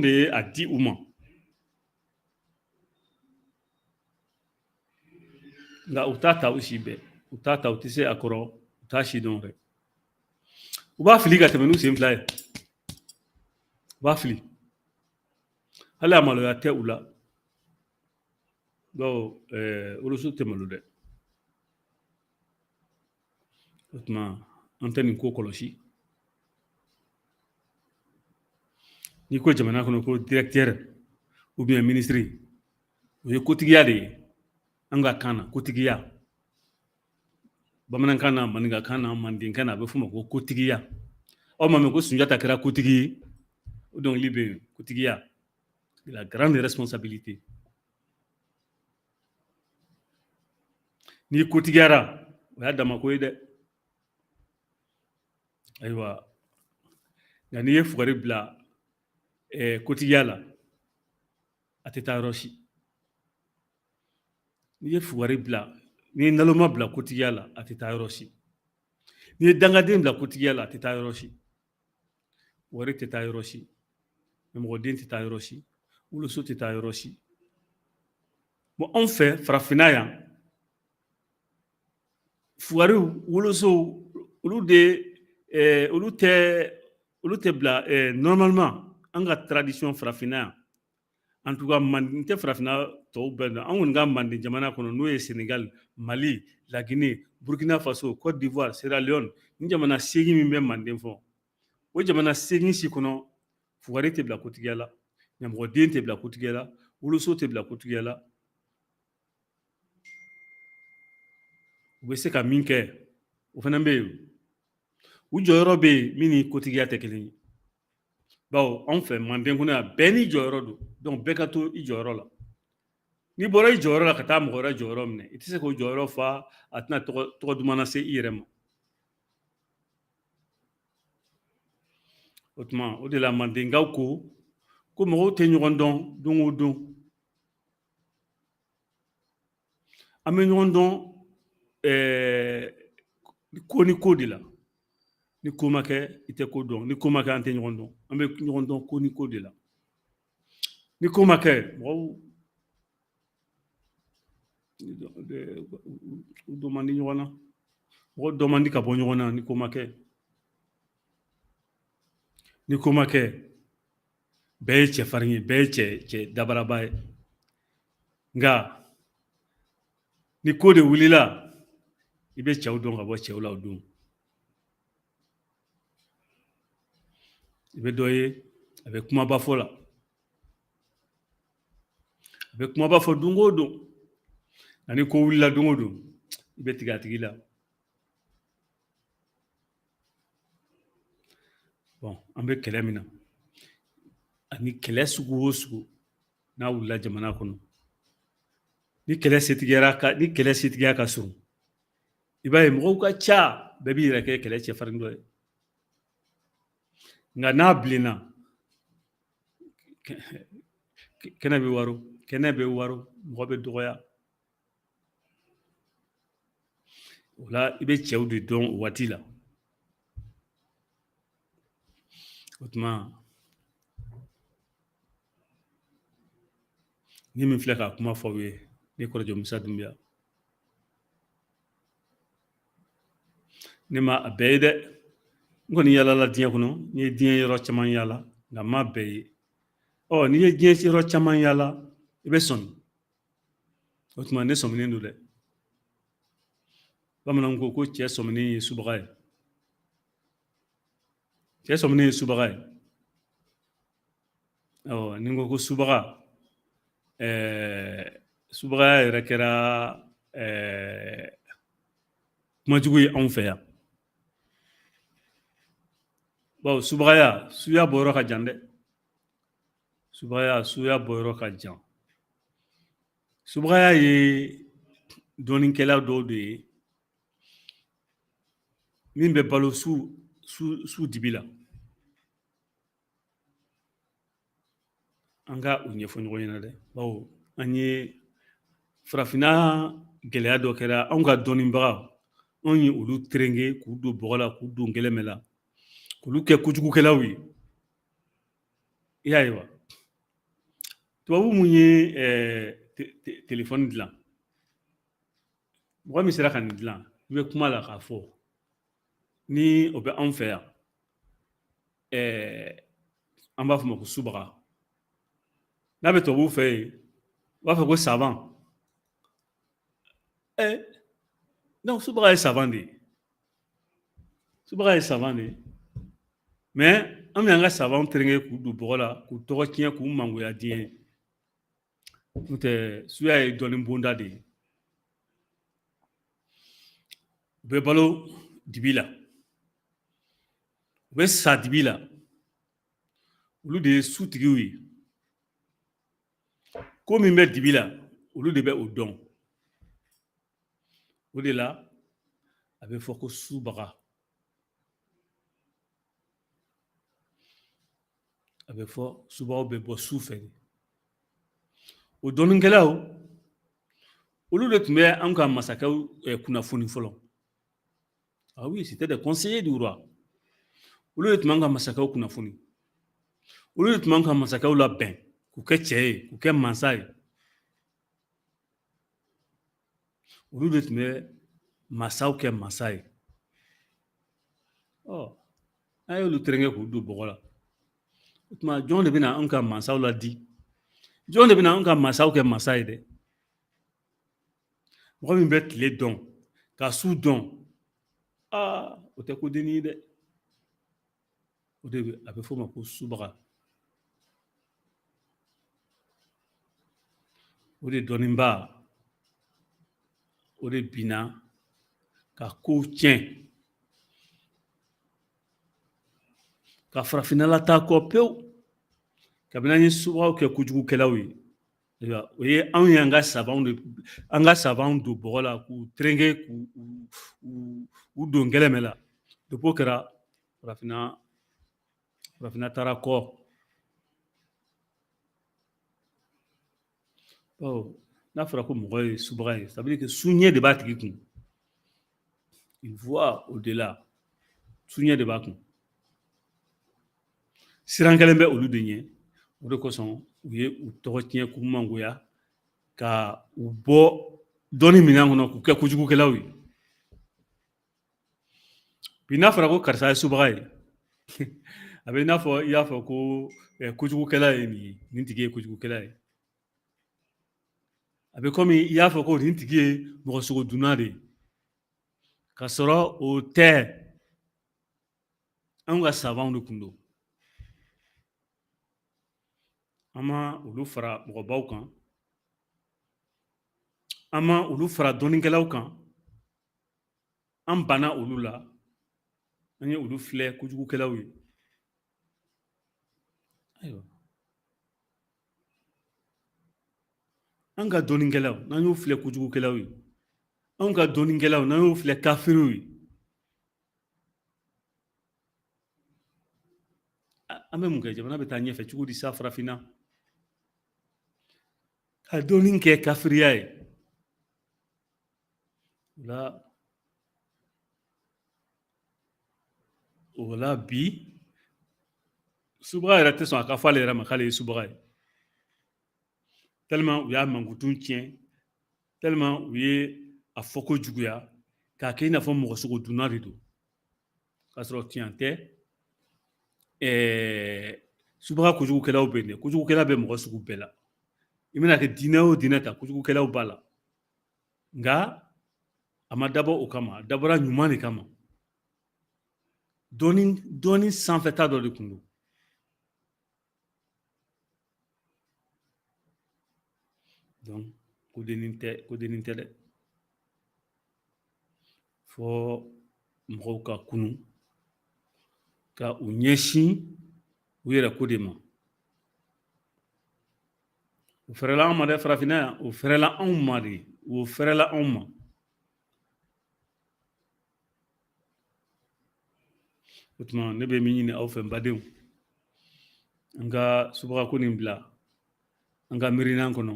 ye a di u ma. Nka u t'a ta u si bɛɛ, u t'a ta, u tɛ se a kɔrɔ, u t'a si dɔn yɛrɛ. U b'a fili ka tɛmɛ n'u sen fila ye, u b'a fili, hali a maloya tɛ u la. Bawo woloso tɛ malo dɛ. O tuma an tɛ nin ko kɔlɔsi. N'i ko jamana kɔnɔ ko directeur ou bien ministre, o ye kotigiya de ye an ka kan na. Kotigiya bamanankan na, maninkakan na, mandenkan na, a bɛ f'o ma ko kotigiya. Aw m'a mɛn ko Sunjata kɛra kotigi ye? O dɔnkili bɛ yen, kotigiya, la grande responsabilité. N'i kotigiyara, o y'a dama ko ye dɛ. Ayiwa, nka n'i ye fugari bila kotigiya la, a tɛ taa yɔrɔ si. N'i ye fugari bila, n'i ye naloma bila kotigiya la, a tɛ taa yɔrɔ si. N'i ye dangaden bila kotigiya la, a tɛ taa yɔrɔ si. Wari tɛ taa yɔrɔ si, mɔgɔden tɛ taa yɔrɔ si, woloso tɛ taa yɔrɔ si. Bon, anw fɛ farafinna yan, fugariw, wolosow, olu de olu tɛ bila normalement an ka tradition farafinna yan. En tout cas, manden tɛ, farafinna tɔw bɛɛ dɔn. An kɔni ka manden jamana kɔnɔ, n'o ye Sénégal, Mali, La Guinée, Burkina Faso, Côte d'Ivoire, Sierra Leone, ni jamana 8 min bɛ manden fɔ, o jamana 8 si kɔnɔ, fugari tɛ bila kotigiya la, ɲamɔgɔden tɛ bila kotigiya la, woloso tɛ bila kotigiya la. U bɛ se ka min kɛ, o fana bɛ yen, u jɔyɔrɔ bɛ yen min ni kotigiya tɛ kelen ye. Bawo anw fɛ manden kɔnɔ yan, bɛɛ n'i jɔyɔrɔ don. Donc bɛɛ ka to i jɔyɔrɔ la. N'i bɔra i jɔyɔrɔ la ka taa mɔgɔ wɛrɛ jɔyɔrɔ minɛ, i tɛ se k'o jɔyɔrɔ fa, a tɛna tɔgɔ duman lase i yɛrɛ ma. O tuma, o de la mandenkaw ko mɔgɔw tɛ ɲɔgɔn dɔn don o don. An bɛ ɲɔgɔn dɔn ko ni ko de la. Ni ko ma kɛ, i tɛ ko dɔn. Ni ko ma kɛ, an tɛ ɲɔgɔn dɔn. An bɛ ɲɔgɔn dɔn ko ni ko de la. Ni ko ma kɛ, mɔgɔw u dɔn man di ɲɔgɔn na, mɔgɔw dɔn man di ka bɔ ɲɔgɔn na ni ko ma kɛ. Ni ko ma kɛ, bɛɛ ye cɛfarin ye, bɛɛ ye cɛ dabaraba ye. Nka ni ko de wulila, i bɛ cɛw dɔn ka bɔ cɛw la o don. I bɛ dɔ ye, a bɛ kumaba fɔ la, a bɛ kumaba fɔ don o don. Nka ni ko wulila don o don, i bɛ tigɛ a tigi la. Bon, an bɛ kɛlɛ min na, ani kɛlɛ sugu o sugu n'a wulila jamana kɔnɔ, ni kɛlɛ setigiyara ka ni kɛlɛ setigiya ka surun, i b'a ye mɔgɔw ka ca, bɛɛ b'i yɛrɛ kɛ kɛlɛ cɛfarin dɔ ye. Nka n'a bilenna, kɛnɛ bɛ waro, kɛnɛ bɛ waro, mɔgɔ bɛ dɔgɔya. O la, i bɛ cɛw de dɔn o waati la. O tuma, ni min filɛ ka kuma fɔ aw ye, ne kɔrɔjɔ Musa Dunbiya, ne ma a bɛɛ ye dɛ. N kɔni yaalala diɲɛ kɔnɔ, n ye diɲɛ yɔrɔ caman yaala, nka n ma bɛɛ ye. Ɔ, n'i ye diɲɛ yɔrɔ caman yaala, i bɛ sɔmi. O tuma, ne sɔminen don dɛ. Bamananw ko ko cɛ sɔminen ye subaga ye, cɛ sɔminen ye subaga ye. Ɔ, ni n ko ko subaga, subagaya yɛrɛ kɛra kumajugu ye anw fɛ yan. Bawo subagaya, suya bɔyɔrɔ ka jan dɛ. Subagaya, suya bɔyɔrɔ ka jan. Subagaya ye dɔnnikɛla dɔw de ye min bɛ balo su dibi la. An ka o ɲɛfɔ ɲɔgɔn ɲɛna dɛ. Bawo an ye farafinna gɛlɛya dɔ kɛra, anw ka dɔnnibaga, anw ye olu terenge k'u don bɔgɔ la, k'u don gɛlɛmɛ la, k'olu kɛ kojugukɛlaw ye. I y'a ye wa, tubabu mun ye telefɔni dilan, Mɔgɔ min sera ka nin dilan, i bɛ kuma la k'a fɔ ni o bɛ anw fɛ yan, an b'a fɔ ma ko subaga. N'a bɛ tubabuw fɛ yen, u b'a fɔ ko savant. Donc subaga ye savant de ye, subaga ye savant de ye. Mais an bɛ an ka savant tereke k'u don bɔgɔ la, k'u tɔgɔ tiɲɛ, k'u mangoya diɲɛ. N'o tɛ, suya ye dɔnni bonda de ye. U bɛ balo dibi la, u bɛ sa dibi la. Olu de ye sutigiw ye. Ko min bɛ dibi la, olu de bɛ o dɔn. O de la a bɛ fɔ ko subaga. A bɛ fɔ subagaw bɛ bɔ su fɛ de. O dɔnnikɛlaw, olu de tun bɛ an ka masakɛw kunnafoni fɔlɔ. Ah oui, c'était des conseillers du roi. Olu de tun b'an ka masakɛw kunnafoni, olu de tun b'an ka masakɛw labɛn k'u kɛ cɛ ye, k'u kɛ mansa ye. Olu de tun bɛ masaw kɛ masa ye. Ɔ, an y'olu tereke k'u don bɔgɔ la. O tuma, jɔn de bɛna anw ka mansaw ladi? Jɔn de bɛna anw ka mansaw kɛ masa ye dɛ? Mɔgɔ min bɛ tile dɔn ka su dɔn, aa, o tɛ ko dennin ye dɛ. O de bɛ, a bɛ f'o ma ko subaga. O de dɔnniba, o de binna ka kow tiɲɛ, ka farafinna lataa kɔ pewu. Kabini an ye subagaw kɛ kojugukɛlaw ye, ayiwa, o ye anw ye an ka savantw de, an ka savantw don bɔgɔ la, k'u tereke, k'u u don gɛlɛmɛ la. Depuis o kɛra, farafinna taara kɔ. Bawo n'a fɔra ko mɔgɔ ye subaga ye, ça veut dire que suɲɛ de b'a tigi kun. Il voit au-delà. Suɲɛ de b'a kun. Siran kɛlen bɛ olu de ɲɛ. O de kosɔn u ye u tɔgɔ tiɲɛ, k'u mangoya, ka u bɔ dɔnni minɛn kɔnɔ, k'u kɛ kojugukɛlaw ye. Bi n'a fɔra ko karisa ye subaga ye, a bɛ i n'a fɔ i y'a fɔ ko kojugukɛla ye nin ye, nin tigi ye kojugukɛla ye. A bɛ komi i y'a fɔ ko nin tigi ye mɔgɔ sogo dunna de ye, k'a sɔrɔ o tɛ. Anw ka savantw de kun don. An ma olu fara mɔgɔbaw kan, an ma olu fara dɔnnikɛlaw kan, an banna olu la, an ye olu filɛ kojugukɛlaw ye. Ayiwa, an ka dɔnnikɛlaw, n'an y'u filɛ kojugukɛlaw ye, anw ka dɔnnikɛlaw, n'an y'u filɛ kafiriw ye, an bɛ mun kɛ? Jamana bɛ taa ɲɛfɛ cogo di sa farafinna? Ka dɔnni kɛ kafiriya ye. O la bi, subaga yɛrɛ tɛ sɔn a ka fɔ ale yɛrɛ ma k'ale ye subaga ye, tellement u y'a mankutu tiɲɛ, tellement u ye a fɔko juguya k'a kɛ i n'a fɔ mɔgɔ sogo dunna de don, k'a sɔrɔ tiɲɛ tɛ. Subaga kojugukɛlaw bɛ yen dɛ. Kojugukɛla bɛ mɔgɔ sugu bɛɛ la. I bɛna kɛ diinɛ o diinɛ ta, kojugukɛlaw b'a la. Nka a ma dabɔ o kama, a dabɔra ɲuman de kama. Dɔnni sanfɛta dɔ de kun don. Donc kodennin tɛ, kodennin tɛ dɛ. Fɔ mɔgɔw ka kunu ka u ɲɛsin u yɛrɛ ko de ma. O fɛrɛla anw ma dɛ, farafinna yan, o fɛrɛla anw ma de, o fɛrɛla anw ma. O tuma, ne bɛ min ɲini aw fɛ, n badenw, an ka subagako nin bila an ka miirinan kɔnɔ,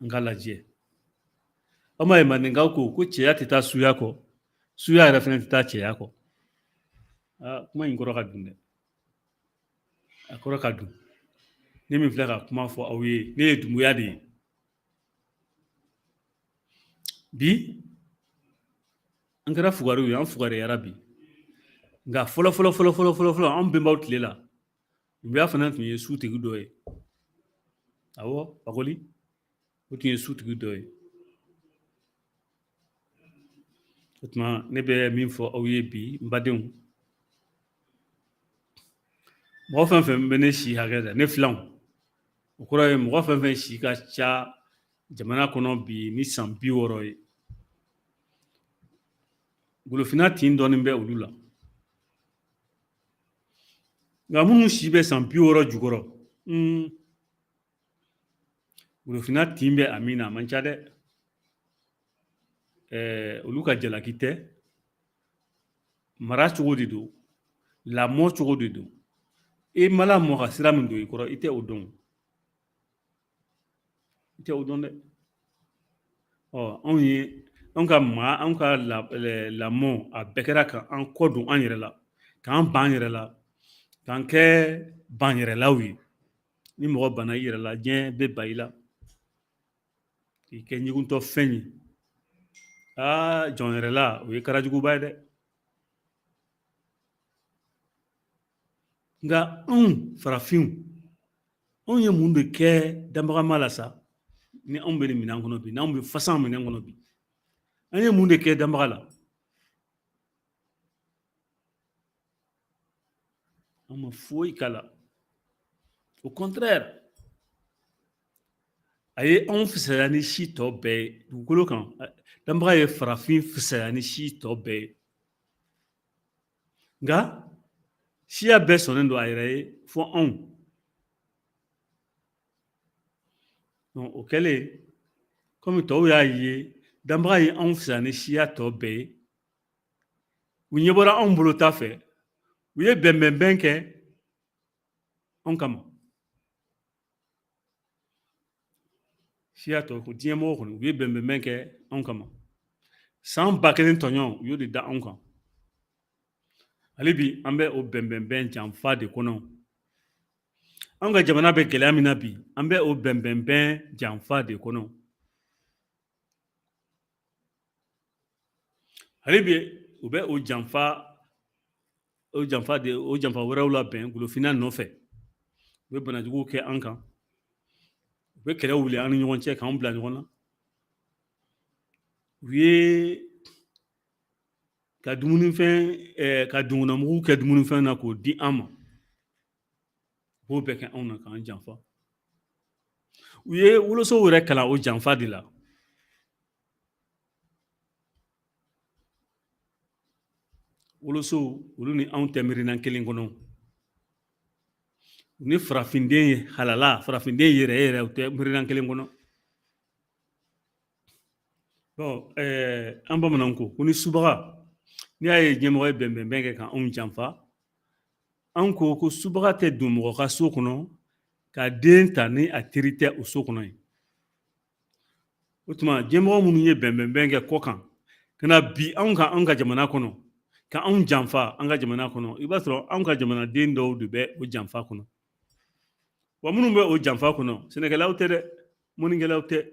an ka lajɛ. Aw m'a ye, mandenkaw ko ko cɛya tɛ taa suya kɔ, suya yɛrɛ fana tɛ taa cɛya kɔ. Aa, kuma in kɔrɔ ka dun dɛ, a kɔrɔ ka dun. Ne min filɛ ka kuma fɔ aw ye, ne ye Dunbuya de ye. Bi an kɛra fugariw ye, an fugariyara bi. Nka fɔlɔ fɔlɔ fɔlɔ fɔlɔ fɔlɔ fɔlɔ, an bɛnbaw tile la, Dunbuya fana tun ye sutigi dɔ ye. Awɔ, Fakoli, o tun ye sutigi dɔ ye. O tuma, ne bɛ min fɔ aw ye bi, n badenw, mɔgɔ fɛn fɛn bɛ ne si hakɛ la, ne filanw, o kɔrɔ ye mɔgɔ fɛn fɛn si ka ca jamana kɔnɔ bi ni san 60 ye, golofinna tin dɔɔnin bɛ olu la. Nka minnu si bɛ san 60 jukɔrɔ, golofinna tin bɛ a min na, a man ca dɛ. Olu ka jalaki tɛ, mara cogo de don, lamɔ cogo de don. I ma lamɔ ka sira min don i kɔrɔ, i tɛ o dɔn, i tɛ o dɔn dɛ. Ɔ, anw ye anw ka maa, anw ka lamɔ, a bɛɛ kɛra ka an kɔ don an yɛrɛ la, k'an ban an yɛrɛ la, k'an kɛ ban yɛrɛlaw ye. Ni mɔgɔ banna i yɛrɛ la, diɲɛ bɛ ban i la, k'i kɛ ɲuguntɔ fɛn ye. Aa, jɔn yɛrɛla, o ye karajuguba ye dɛ. Nka anw farafinw, anw ye mun de kɛ danbagama la sa, ni anw bɛ nin minɛn kɔnɔ bi, n'anw bɛ fasan minɛn kɔnɔ bi? An ye mun de kɛ danbaga la? An ma foyi k'a la. Au contraire, a ye anw fisaya ni si tɔ bɛɛ ye dugukolo kan. Danbaga ye farafin fisaya ni si tɔ bɛɛ ye, nka siya bɛɛ sɔnnen don a yɛrɛ ye fo anw. O kɛlen, komi tɔw y'a ye danbaga ye anw fisaya ni siya tɔ bɛɛ ye, u ɲɛ bɔra anw bolo ta fɛ, u ye bɛnbɛnbɛn kɛ anw kama. Siya tɔ ko diɲɛ mɔgɔ kɔni, u ye bɛnbɛnbɛn kɛ anw kama. San 1000 tɔɲɔ, u y'o de da anw kan. Hali bi an bɛ o bɛnbɛnbɛn janfa de kɔnɔ. Anw ka jamana bɛ gɛlɛya min na bi, an bɛ o bɛnbɛnbɛn janfa de kɔnɔ. Hali bi u bɛ o janfa, o janfa de, o janfa wɛrɛw labɛn golofinna nɔfɛ. U bɛ banajuguw kɛ an kan, u bɛ kɛlɛ wuli an ni ɲɔgɔn cɛ k'an bila ɲɔgɔn na. U ye ka dumunifɛn, ka dungunnamugu kɛ dumunifɛn na k'o di an ma. U b'o bɛɛ kɛ anw na k'an janfa. U ye wolosow yɛrɛ kalan o janfa de la. Wolosow, olu ni anw tɛ miirina kelen kɔnɔ. U ni farafinden ye halala, farafinden yɛrɛ yɛrɛ, u tɛ miirina kelen kɔnɔ. Bon, an bamananw ko ko ni subaga, n'i y'a ye ɲɛmɔgɔ ye bɛnbɛnbɛn kɛ ka anw janfa, an ko ko subaga tɛ don mɔgɔ ka so kɔnɔ ka den ta ni a teri tɛ o so kɔnɔ yen. O tuma, ɲɛmɔgɔ minnu ye bɛnbɛnbɛn kɛ kɔ kan ka na bi anw kan, anw ka jamana kɔnɔ, ka anw janfa an ka jamana kɔnɔ, i b'a sɔrɔ anw ka jamanaden dɔw de bɛ o janfa kɔnɔ. Wa minnu bɛ o janfa kɔnɔ, sɛnɛkɛlaw tɛ dɛ, mɔnnikɛlaw tɛ,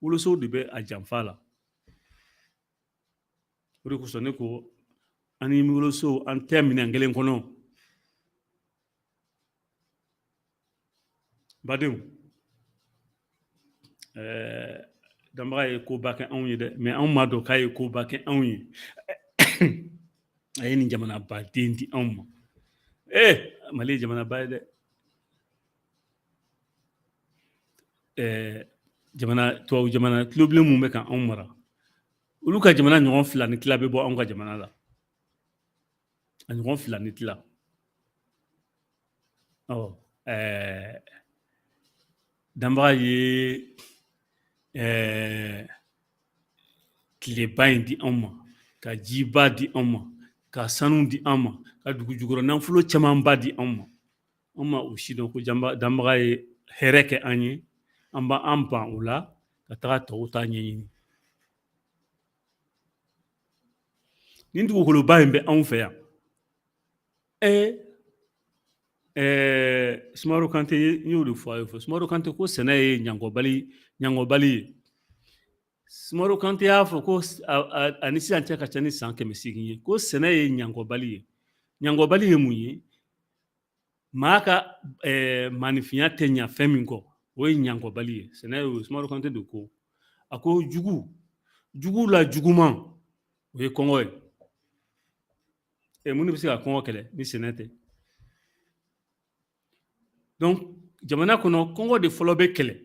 wolosow de bɛ a janfa la. O de kosɔn ne ko an ni wolosow, an tɛ minɛn kelen kɔnɔ. Badenw, danbaga ye koba kɛ anw ye dɛ, mais anw m'a dɔn k'a ye koba kɛ anw ye. A ye nin jamanaba den di anw ma. Ee, Mali ye jamanaba ye dɛ. Jamana tubabu jamana tulobilen mun bɛ ka anw mara, olu ka jamana ɲɔgɔn fila ni tila bɛ bɔ anw ka jamana la, a ɲɔgɔn fila ni tila. Ɔ, danbaga ye tileba in di anw ma, ka jiba di anw ma, ka sanu di anw ma, ka dugu jukɔrɔ nafolo camanba di anw ma. Anw ma o si dɔn ko danbaga ye hɛrɛ kɛ an ye. An b'an ban o la ka taga tɔw ta ɲɛɲini. Nin dugukoloba in bɛ anw fɛ yan. Sumaworo Kante, n y'o de fɔ a ye fɔ Sumaworo Kante ko sɛnɛ ye ɲangɔbali ye. Sumaworo Kante y'a fɔ ko a ni sisan cɛ ka ca ni san 800 ye, ko sɛnɛ ye ɲangɔbali ye. Ɲangɔbali ye mun ye? Maa ka maaninfinya tɛ ɲa fɛn min kɔ, o ye ɲangɔbali ye. Sɛnɛ y'o ye. Sumaworo Kante de ko, a ko jugu jugu la juguman, o ye kɔngɔ ye. Mun de bɛ se ka kɔngɔ kɛlɛ ni sɛnɛ tɛ? Donc jamana kɔnɔ, kɔngɔ de fɔlɔ bɛ kɛlɛ,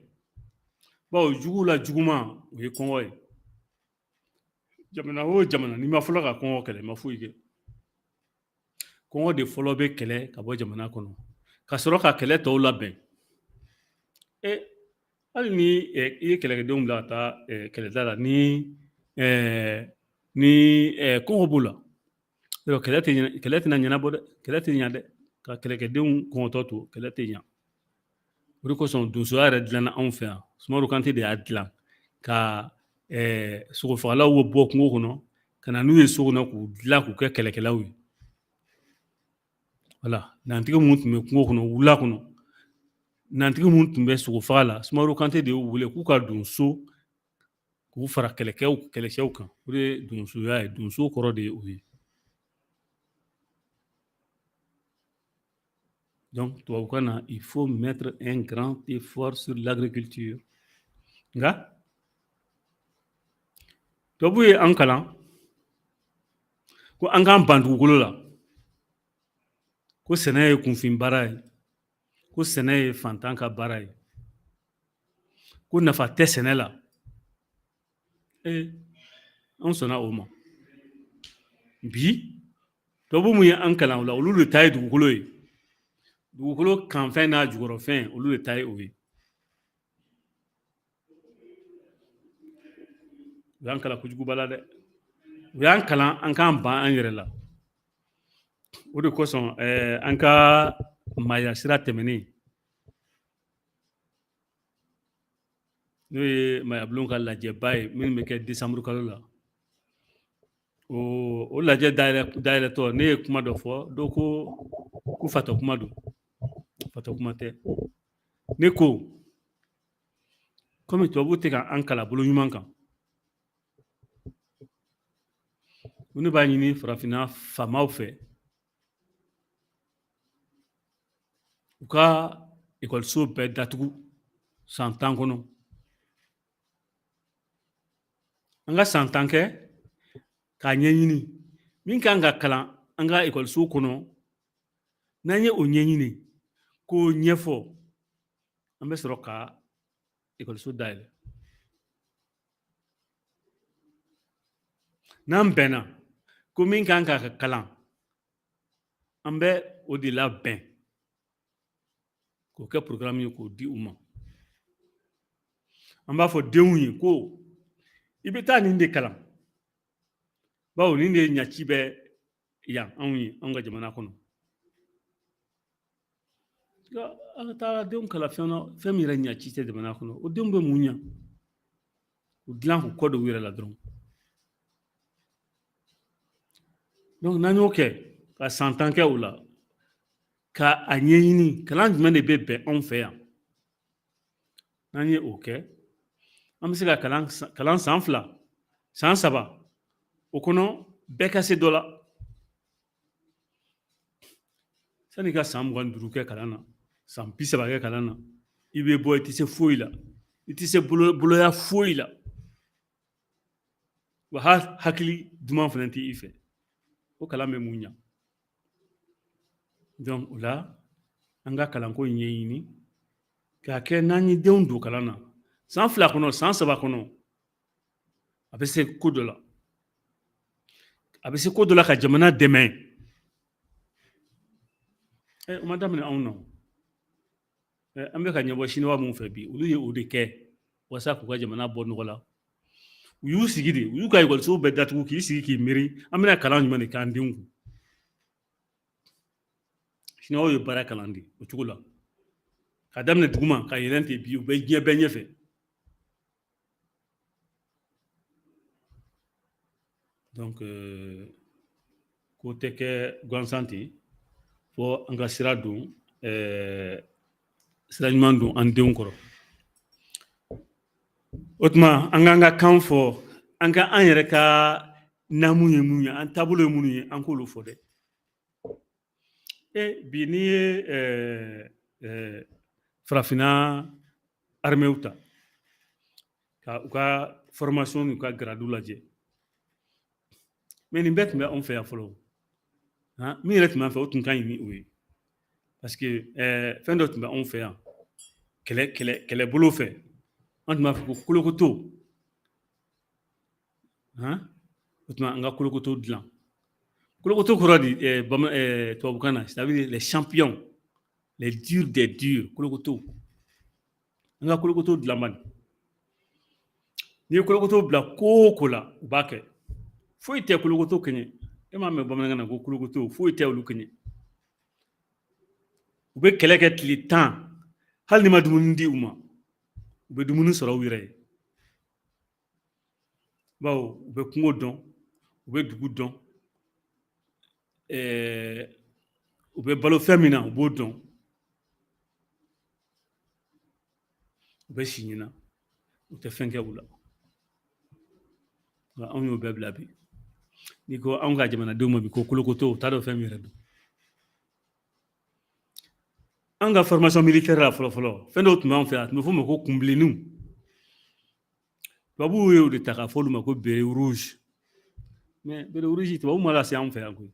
bawo jugu la juguman, o ye kɔngɔ ye. Jamana o jamana, n'i ma fɔlɔ ka kɔngɔ kɛlɛ, i ma foyi kɛ. Kɔngɔ de fɔlɔ bɛ kɛlɛ ka bɔ jamana kɔnɔ, ka sɔrɔ ka kɛlɛ tɔw labɛn. Hali ni i ye kɛlɛkɛdenw bila ka taa kɛlɛda la, ni kɔngɔ b'u la, kɛlɛ tɛ, kɛlɛ tɛna ɲɛnabɔ dɛ, kɛlɛ tɛ ɲa dɛ. Ka kɛlɛkɛdenw kɔngɔtɔ to, kɛlɛ tɛ ɲa. O de kosɔn donsoya yɛrɛ dilanna anw fɛ yan. Sumaworo Kante de y'a dilan ka sogofagalaw bɔ kungo kɔnɔ ka na n'u ye so kɔnɔ, k'u dilan k'u kɛ kɛlɛkɛlaw ye. Wala nantigi mun tun bɛ kungo kɔnɔ, wula kɔnɔ, nantigi mun tun bɛ sogofaga la, Sumaworo Kante de y'u wele k'u ka don so, k'u fara kɛlɛcɛw kan. O de ye donsoya ye. Donso kɔrɔ de ye o ye. Donc tubabukan na, il faut mettre un grand effort sur l'agriculture. Nka tubabu ye an kalan ko an k'an ban dugukolo la, ko sɛnɛ ye kunfin baara ye, ko sɛnɛ ye fantan ka baara ye, ko nafa tɛ sɛnɛ la. An sɔnna o ma. Bi tubabu mun ye an kalan o la, olu de ta ye dugukolo ye. Dugukolo kanfɛn n'a jukɔrɔfɛn, olu de ta ye o ye. U y'an kalan kojuguba la dɛ. U y'an kalan an k'an ban an yɛrɛ la. O de kosɔn an ka maaya sira tɛmɛnen, n'o ye maayabulon ka lajɛba ye min bɛ kɛ desanburu kalo la, o lajɛ dayɛlɛtɔ, ne ye kuma dɔ fɔ, dɔ ko fatɔ kuma don. Fatɔ kuma tɛ. Ne ko komi tubabu tɛ ka an kalan bolo ɲuman kan, ne b'a ɲini farafinna faamaw fɛ, u ka ekɔliso bɛɛ datugu san 10 kɔnɔ. An ka san 10 kɛ k'a ɲɛɲini min kan ka kalan an ka ekɔliso kɔnɔ. N'an ye o ɲɛɲini k'o ɲɛfɔ, an bɛ sɔrɔ ka ekɔliso dayɛlɛ. N'an bɛnna ko min kan ka kalan, an bɛ o de labɛn k'o kɛ programme ye k'o di u ma. An b'a fɔ denw ye ko i bɛ taa nin de kalan, bawo nin de ɲaci bɛ yan anw ye, anw ka jamana kɔnɔ. An ka taa denw kalan fɛn na, fɛn min yɛrɛ ɲaci tɛ jamana kɔnɔ, o denw bɛ mun ɲa? U dilan k'u kɔ don u yɛrɛ la dɔrɔn. Donc n'an y'o kɛ ka san 10 kɛ o la, ka a ɲɛɲini kalan jumɛn de bɛ bɛn anw fɛ yan, n'an ye o kɛ, an bɛ se ka kalan san 2, san 3 o kɔnɔ, bɛɛ ka se dɔ la. Sani ka san 25 kɛ kalan na, san 30 kɛ kalan na, i bɛ bɔ, i tɛ se foyi la, i tɛ se boloya foyi la, wa hakili duman fana tɛ i fɛ. O kalan bɛ mun ɲa? Donc o la, an ka kalanko ɲɛɲini k'a kɛ. N'an ye denw don kalan na, san 2 kɔnɔ, san 3 kɔnɔ, a bɛ se ko dɔ la, a bɛ se ko dɔ la ka jamana dɛmɛ. O ma daminɛ anw na. An bɛ ka ɲɛbɔ siniwa mun fɛ bi, olu ye o de kɛ walasa k'u ka jamana bɔ nɔgɔ la. U y'u sigi de, u y'u ka ekɔlisow bɛɛ datugu, k'i sigi k'i miiri, an bɛna kalan jumɛn de k'an denw kun? Siniwaw ye baara kalan de o cogo la, ka daminɛ duguma ka yɛlɛn ten. Bi u bɛ diɲɛ bɛɛ ɲɛfɛ. Donc ko tɛ kɛ gansan ten, fo an ka sira don, sira ɲuman don an denw kɔrɔ. O tuma an k'an ka kan fɔ, an ka an yɛrɛ ka naamu ye mun ye, an taabolo ye minnu ye, an k'olu fɔ dɛ. E bi n'i ye farafinna arméew ta ka u ka formation n'u ka grade lajɛ, mais nin bɛɛ tun bɛ anw fɛ yan fɔlɔ. Han, min yɛrɛ tun b'an fɛ, o tun ka ɲi ni o ye, parce que fɛn dɔ tun bɛ anw fɛ yan kɛlɛbolo fɛ, an tun b'a fɔ ko kolokoto. Han, o tuma an ka kolokoto dilan. Kolokoto kɔrɔ di tubabukan na, c'est à dire les champions, les durs des durs. Kolokoto, an ka kolokoto dilan bani. N'i ye kolokoto bila ko o ko la, u b'a kɛ. Foyi tɛ kolokoto kɛɲɛ. E m'a mɛn bamanankan na ko kolokoto, foyi tɛ olu kɛɲɛ. U bɛ kɛlɛ kɛ tile 10, hali n'i ma dumuni di u ma, u bɛ dumuni sɔrɔ u yɛrɛ ye, bawo u bɛ kungo dɔn, u bɛ dugu dɔn, u bɛ balo fɛn min na, u b'o dɔn, u bɛ si ɲina, u tɛ fɛn kɛ u la. Nka anw y'o bɛɛ bila bi. N'i ko anw ka jamanadenw ma bi ko kolokoto, u t'a dɔn fɛn min yɛrɛ don. An ka formation militaire la fɔlɔ fɔlɔ, fɛn dɔw tun b'an fɛ yan, a tun bɛ f'o ma ko kunbilenninw. Tubabuw y'o de ta k'a fɔ olu ma ko béret rouge. Mais béret rouge, tubabu ma lase anw fɛ yan koyi.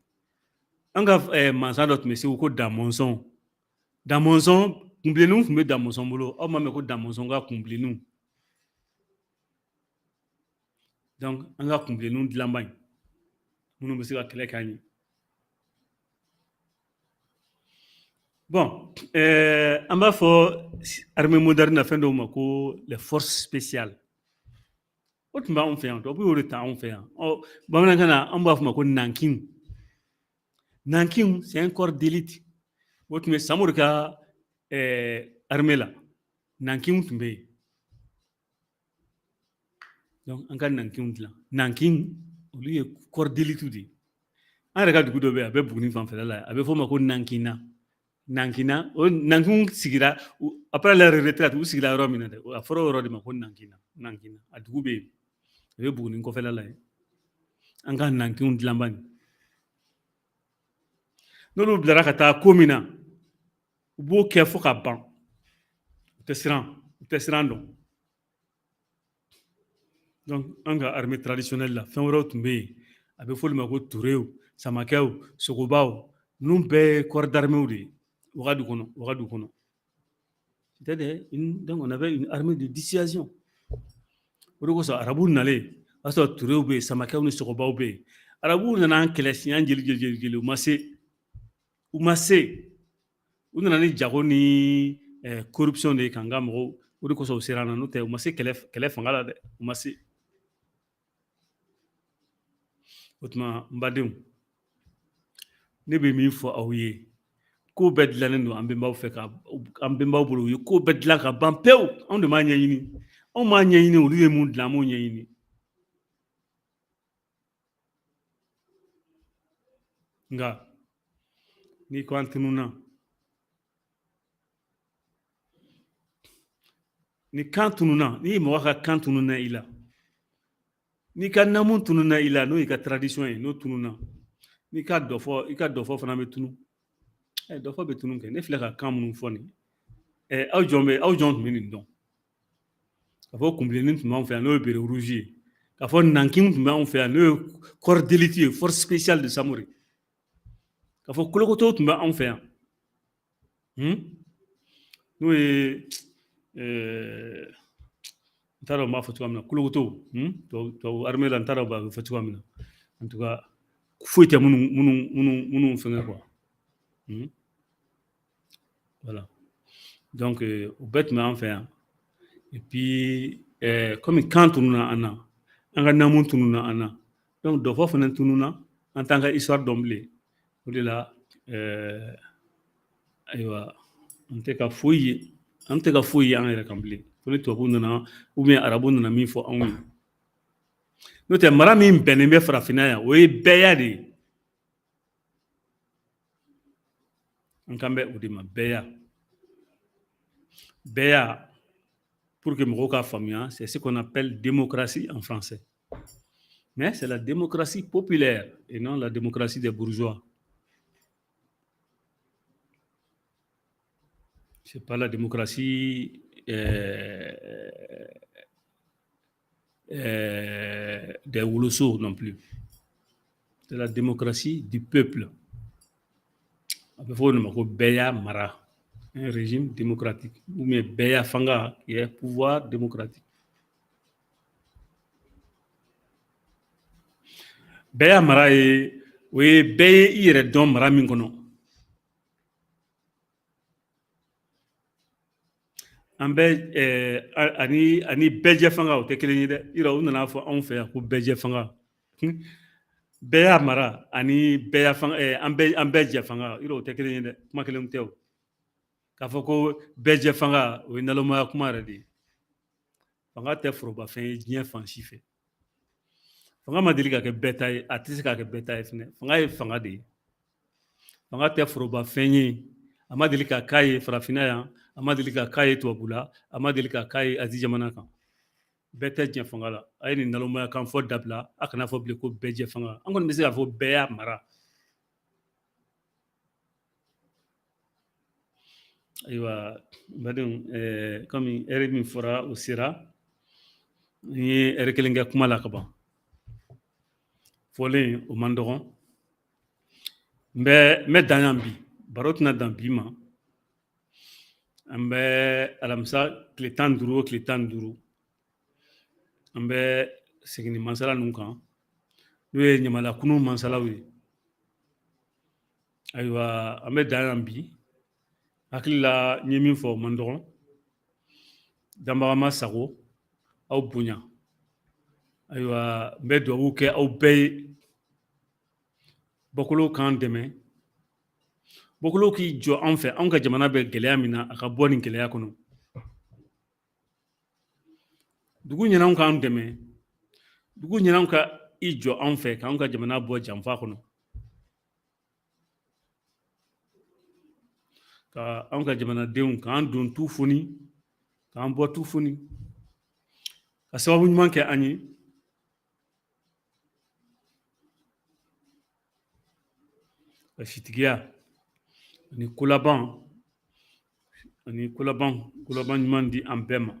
An ka mansa dɔ tun bɛ Segu ko Damɔnzɔn. Damɔnzɔn, kunbilenninw tun bɛ Damɔnzɔn bolo. Aw m'a mɛn ko Damɔnzɔn ka kunbilenninw? Donc an ka kunbilenninw dilan ban minnu bɛ se ka kɛlɛ k'an ye. Bon, an b'a fɔ armée moderne na fɛn dɔw ma ko les forces spéciales. O tun b'anw fɛ yan, tubabu y'o de ta anw fɛ yan. Ɔ, bamanankan na, an b'a fɔ o ma ko nankinw. Nankinw, c'est un corps d'élite. O tun bɛ Samori ka armée la, nankinw tun bɛ yen. Donc an ka nankinw dilan. Nankin, olu ye corps d'élite de ye. An yɛrɛ ka dugu dɔ bɛ yen, a bɛ Buguni fanfɛla la, a bɛ f'o ma ko Nankina. Nankina, o nankinw sigira après leur retraite, u sigira yɔrɔ min na dɛ, a fɔra o yɔrɔ de ma ko Nankina. Nankina, a dugu bɛ yen, a bɛ Buguni kɔfɛla la yen. An ka nankinw dilan bani, n'olu bilara ka taa ko min na, u b'o kɛ fo ka ban. U tɛ siran, u tɛ siran dɔn. Donc an ka armée traditionnelle la, fɛn wɛrɛw tun bɛ yen, a bɛ f'olu ma ko turew, samakɛw, sogobaw. Ninnu bɛɛ ye corps d'armée de ye wagadu kɔnɔ, wagadu kɔnɔ. C'était une, donc on avait une armée de dissuasion. O de kosɔn arabuw nalen, o y'a sɔrɔ turew bɛ yen, samakɛw ni sogobaw bɛ yen. Arabuw nana an kɛlɛ siɲɛ jeli jeli jeli jeli, u ma se, u ma se. U nana ni jago ni corruption de ye k'an ka mɔgɔw. O de kosɔn u sera an na, n'o tɛ u ma se kɛlɛ fanga la dɛ, u ma se. O tuma n badenw, ne bɛ min fɔ aw ye, ko bɛɛ dilannen don an bɛnbaw fɛ, ka an bɛnbaw bolo, u ye ko bɛɛ dilan ka ban pewu. Anw de m'a ɲɛɲini, anw m'a ɲɛɲini. Olu ye mun dilan, an m'o ɲɛɲini. Nka n'i ko an tununna, ni kan tununna, n'i mɔgɔ ka kan tununna i la, n'i ka namu tununna i la, n'o y'i ka tradition ye, n'o tununna, n'i ka dɔfɔ, i ka dɔfɔ fana bɛ tunu. Dɔfɔ bɛ tunu kɛ. Ne filɛ ka kan minnu fɔ nin, aw jɔn bɛ, aw jɔn tun bɛ nin dɔn? K'a fɔ kunbilennin tun b'anw fɛ yan, n'o ye béret rouge ye. K'a fɔ nankin tun b'anw fɛ yan, n'o ye corps d'élite ye, force spéciale de Samori. K'a fɔ kolokoto tun bɛ anw fɛ yan, n'o ye n t'a dɔn n b'a fɔ cogoya min na, kolokoto tubabu armée la, n t'a dɔn b'a fɔ cogoya min na. En tout cas, foyi tɛ minnu fɛngɛ quoi. Voilà. Donc o bɛɛ tun bɛ an fɛ yan. Et puis komi kan tununna an na, an ka namu tununna an na, donc dɔfɔ fana tununna an t'an ka histoire dɔn bilen. O de la ayiwa, an tɛ ka foyi ye, an tɛ ka foyi ye an yɛrɛ kan bilen, fo ni tubabuw nana ou bien arabuw nana min fɔ anw ye. N'o tɛ, mara min bɛnnen bɛ farafinna yan, o ye bɛɛya de ye. An kan bɛ o de ma, bɛɛya. Bɛɛya, Pour que mɔgɔw k'a faamuya, c'est ce qu'on appelle démocratie en français. Mais c'est la démocratie populaire et non la démocratie des bourgeois. C'est pas la démocratie des woloso non plus. C'est la démocratie du peuple. A bɛ fɔ o de ma ko bɛɛya mara, un régime démocratique, ou bien bɛɛya fanga qui est pouvoir démocratique. Bɛɛya mara ye o ye bɛɛ ye i yɛrɛ dɔn mara min kɔnɔ. An bɛ ani bɛɛjɛ fanga o tɛ kelen ye dɛ. Yɔrɔ u nana fɔ anw fɛ yan ko bɛɛjɛ fanga. Bɛɛya mara ani bɛɛya fanga, an bɛɛ jɛ fanga, yɔrɔ o tɛ kelen ye dɛ, kuma kelen tɛ o. K'a fɔ ko bɛɛjɛ fanga, o ye nalomaya kuma yɛrɛ de ye. Fanga tɛ forobafɛn ye diɲɛ fan si fɛ. Fanga ma deli ka kɛ bɛɛ ta ye, a tɛ se ka kɛ bɛɛ ta ye fɛnɛ. Fanga ye fanga de ye. Fanga tɛ forobafɛn ye. A ma deli ka k'a ye farafinna yan, a ma deli ka k'a ye tubabula, a ma deli ka k'a ye Azi jamana kan. Bɛɛ tɛ jɛ fanga la. A ye nin nalomaya kan fɔ dabila, a kana fɔ bilen ko bɛɛ jɛ fanga. An kɔni bɛ se k'a fɔ bɛɛ y'a mara. Ayiwa, n badenw, komi ɛri min fɔra o sera, n ye ɛri kelen kɛ kuma la ka ban. Fɔlen o man dɔgɔn. N bɛ dan yan bi. Baro tɛna dan bi ma. An bɛ alamisa tile 15 o tile 15, an bɛ segin ni masala ninnu kan, n'o ye ɲamalakunu masalaw ye. Ayiwa, an bɛ dan yan bi. Hakili la n ye min fɔ o man dɔgɔn. Danbaga ma sago, aw bonya. Ayiwa, n bɛ dugawu kɛ aw bɛɛ ye. Bɔkolow k'an dɛmɛ. Bɔkolow k'i jɔ anw fɛ, anw ka jamana bɛ gɛlɛya min na, a ka bɔ nin gɛlɛya kɔnɔ. Dugu ɲɛnanw k'an dɛmɛ. Dugu ɲɛnanw ka i jɔ anw fɛ k'anw ka jamana bɔ janfa kɔnɔ. Ka anw ka jamanadenw k'an don tu foni, k'an bɔ tu foni. Ka sababu ɲuman kɛ an ye. Ka sitigiya ani kolaban ani kolaban kolaban ɲuman di an bɛɛ ma.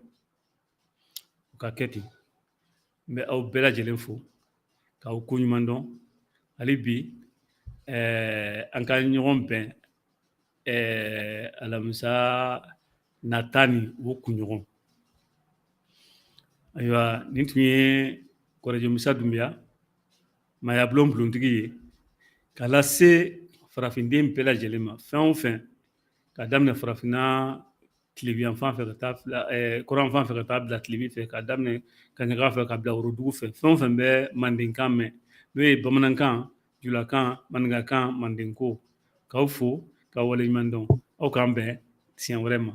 O ka kɛ ten. N bɛ aw bɛɛ lajɛlen fo k'aw ko ɲuman dɔn. Hali bi an ka ɲɔgɔn bɛn alamisa nata ni o kunɲɔgɔn. Ayiwa, nin tun ye Kɔrɔjɛ Musa Dunbiya, maayabulon bulontigi ye, k'a lase farafinden bɛɛ lajɛlen ma, fɛn o fɛn, k'a daminɛ farafinna tilebiyanfan fɛ ka taa bila kɔrɔnfan fɛ ka taa bila tilebin fɛ, k'a daminɛ kaɲaga fɛ ka bila worodugu fɛ, fɛn o fɛn bɛ mandenkan mɛn, n'o ye bamanankan, julakan, maninkakan, mandenko. K'aw fo k'aw waleɲuman dɔn. Aw k'an bɛn siɲɛ wɛrɛ ma.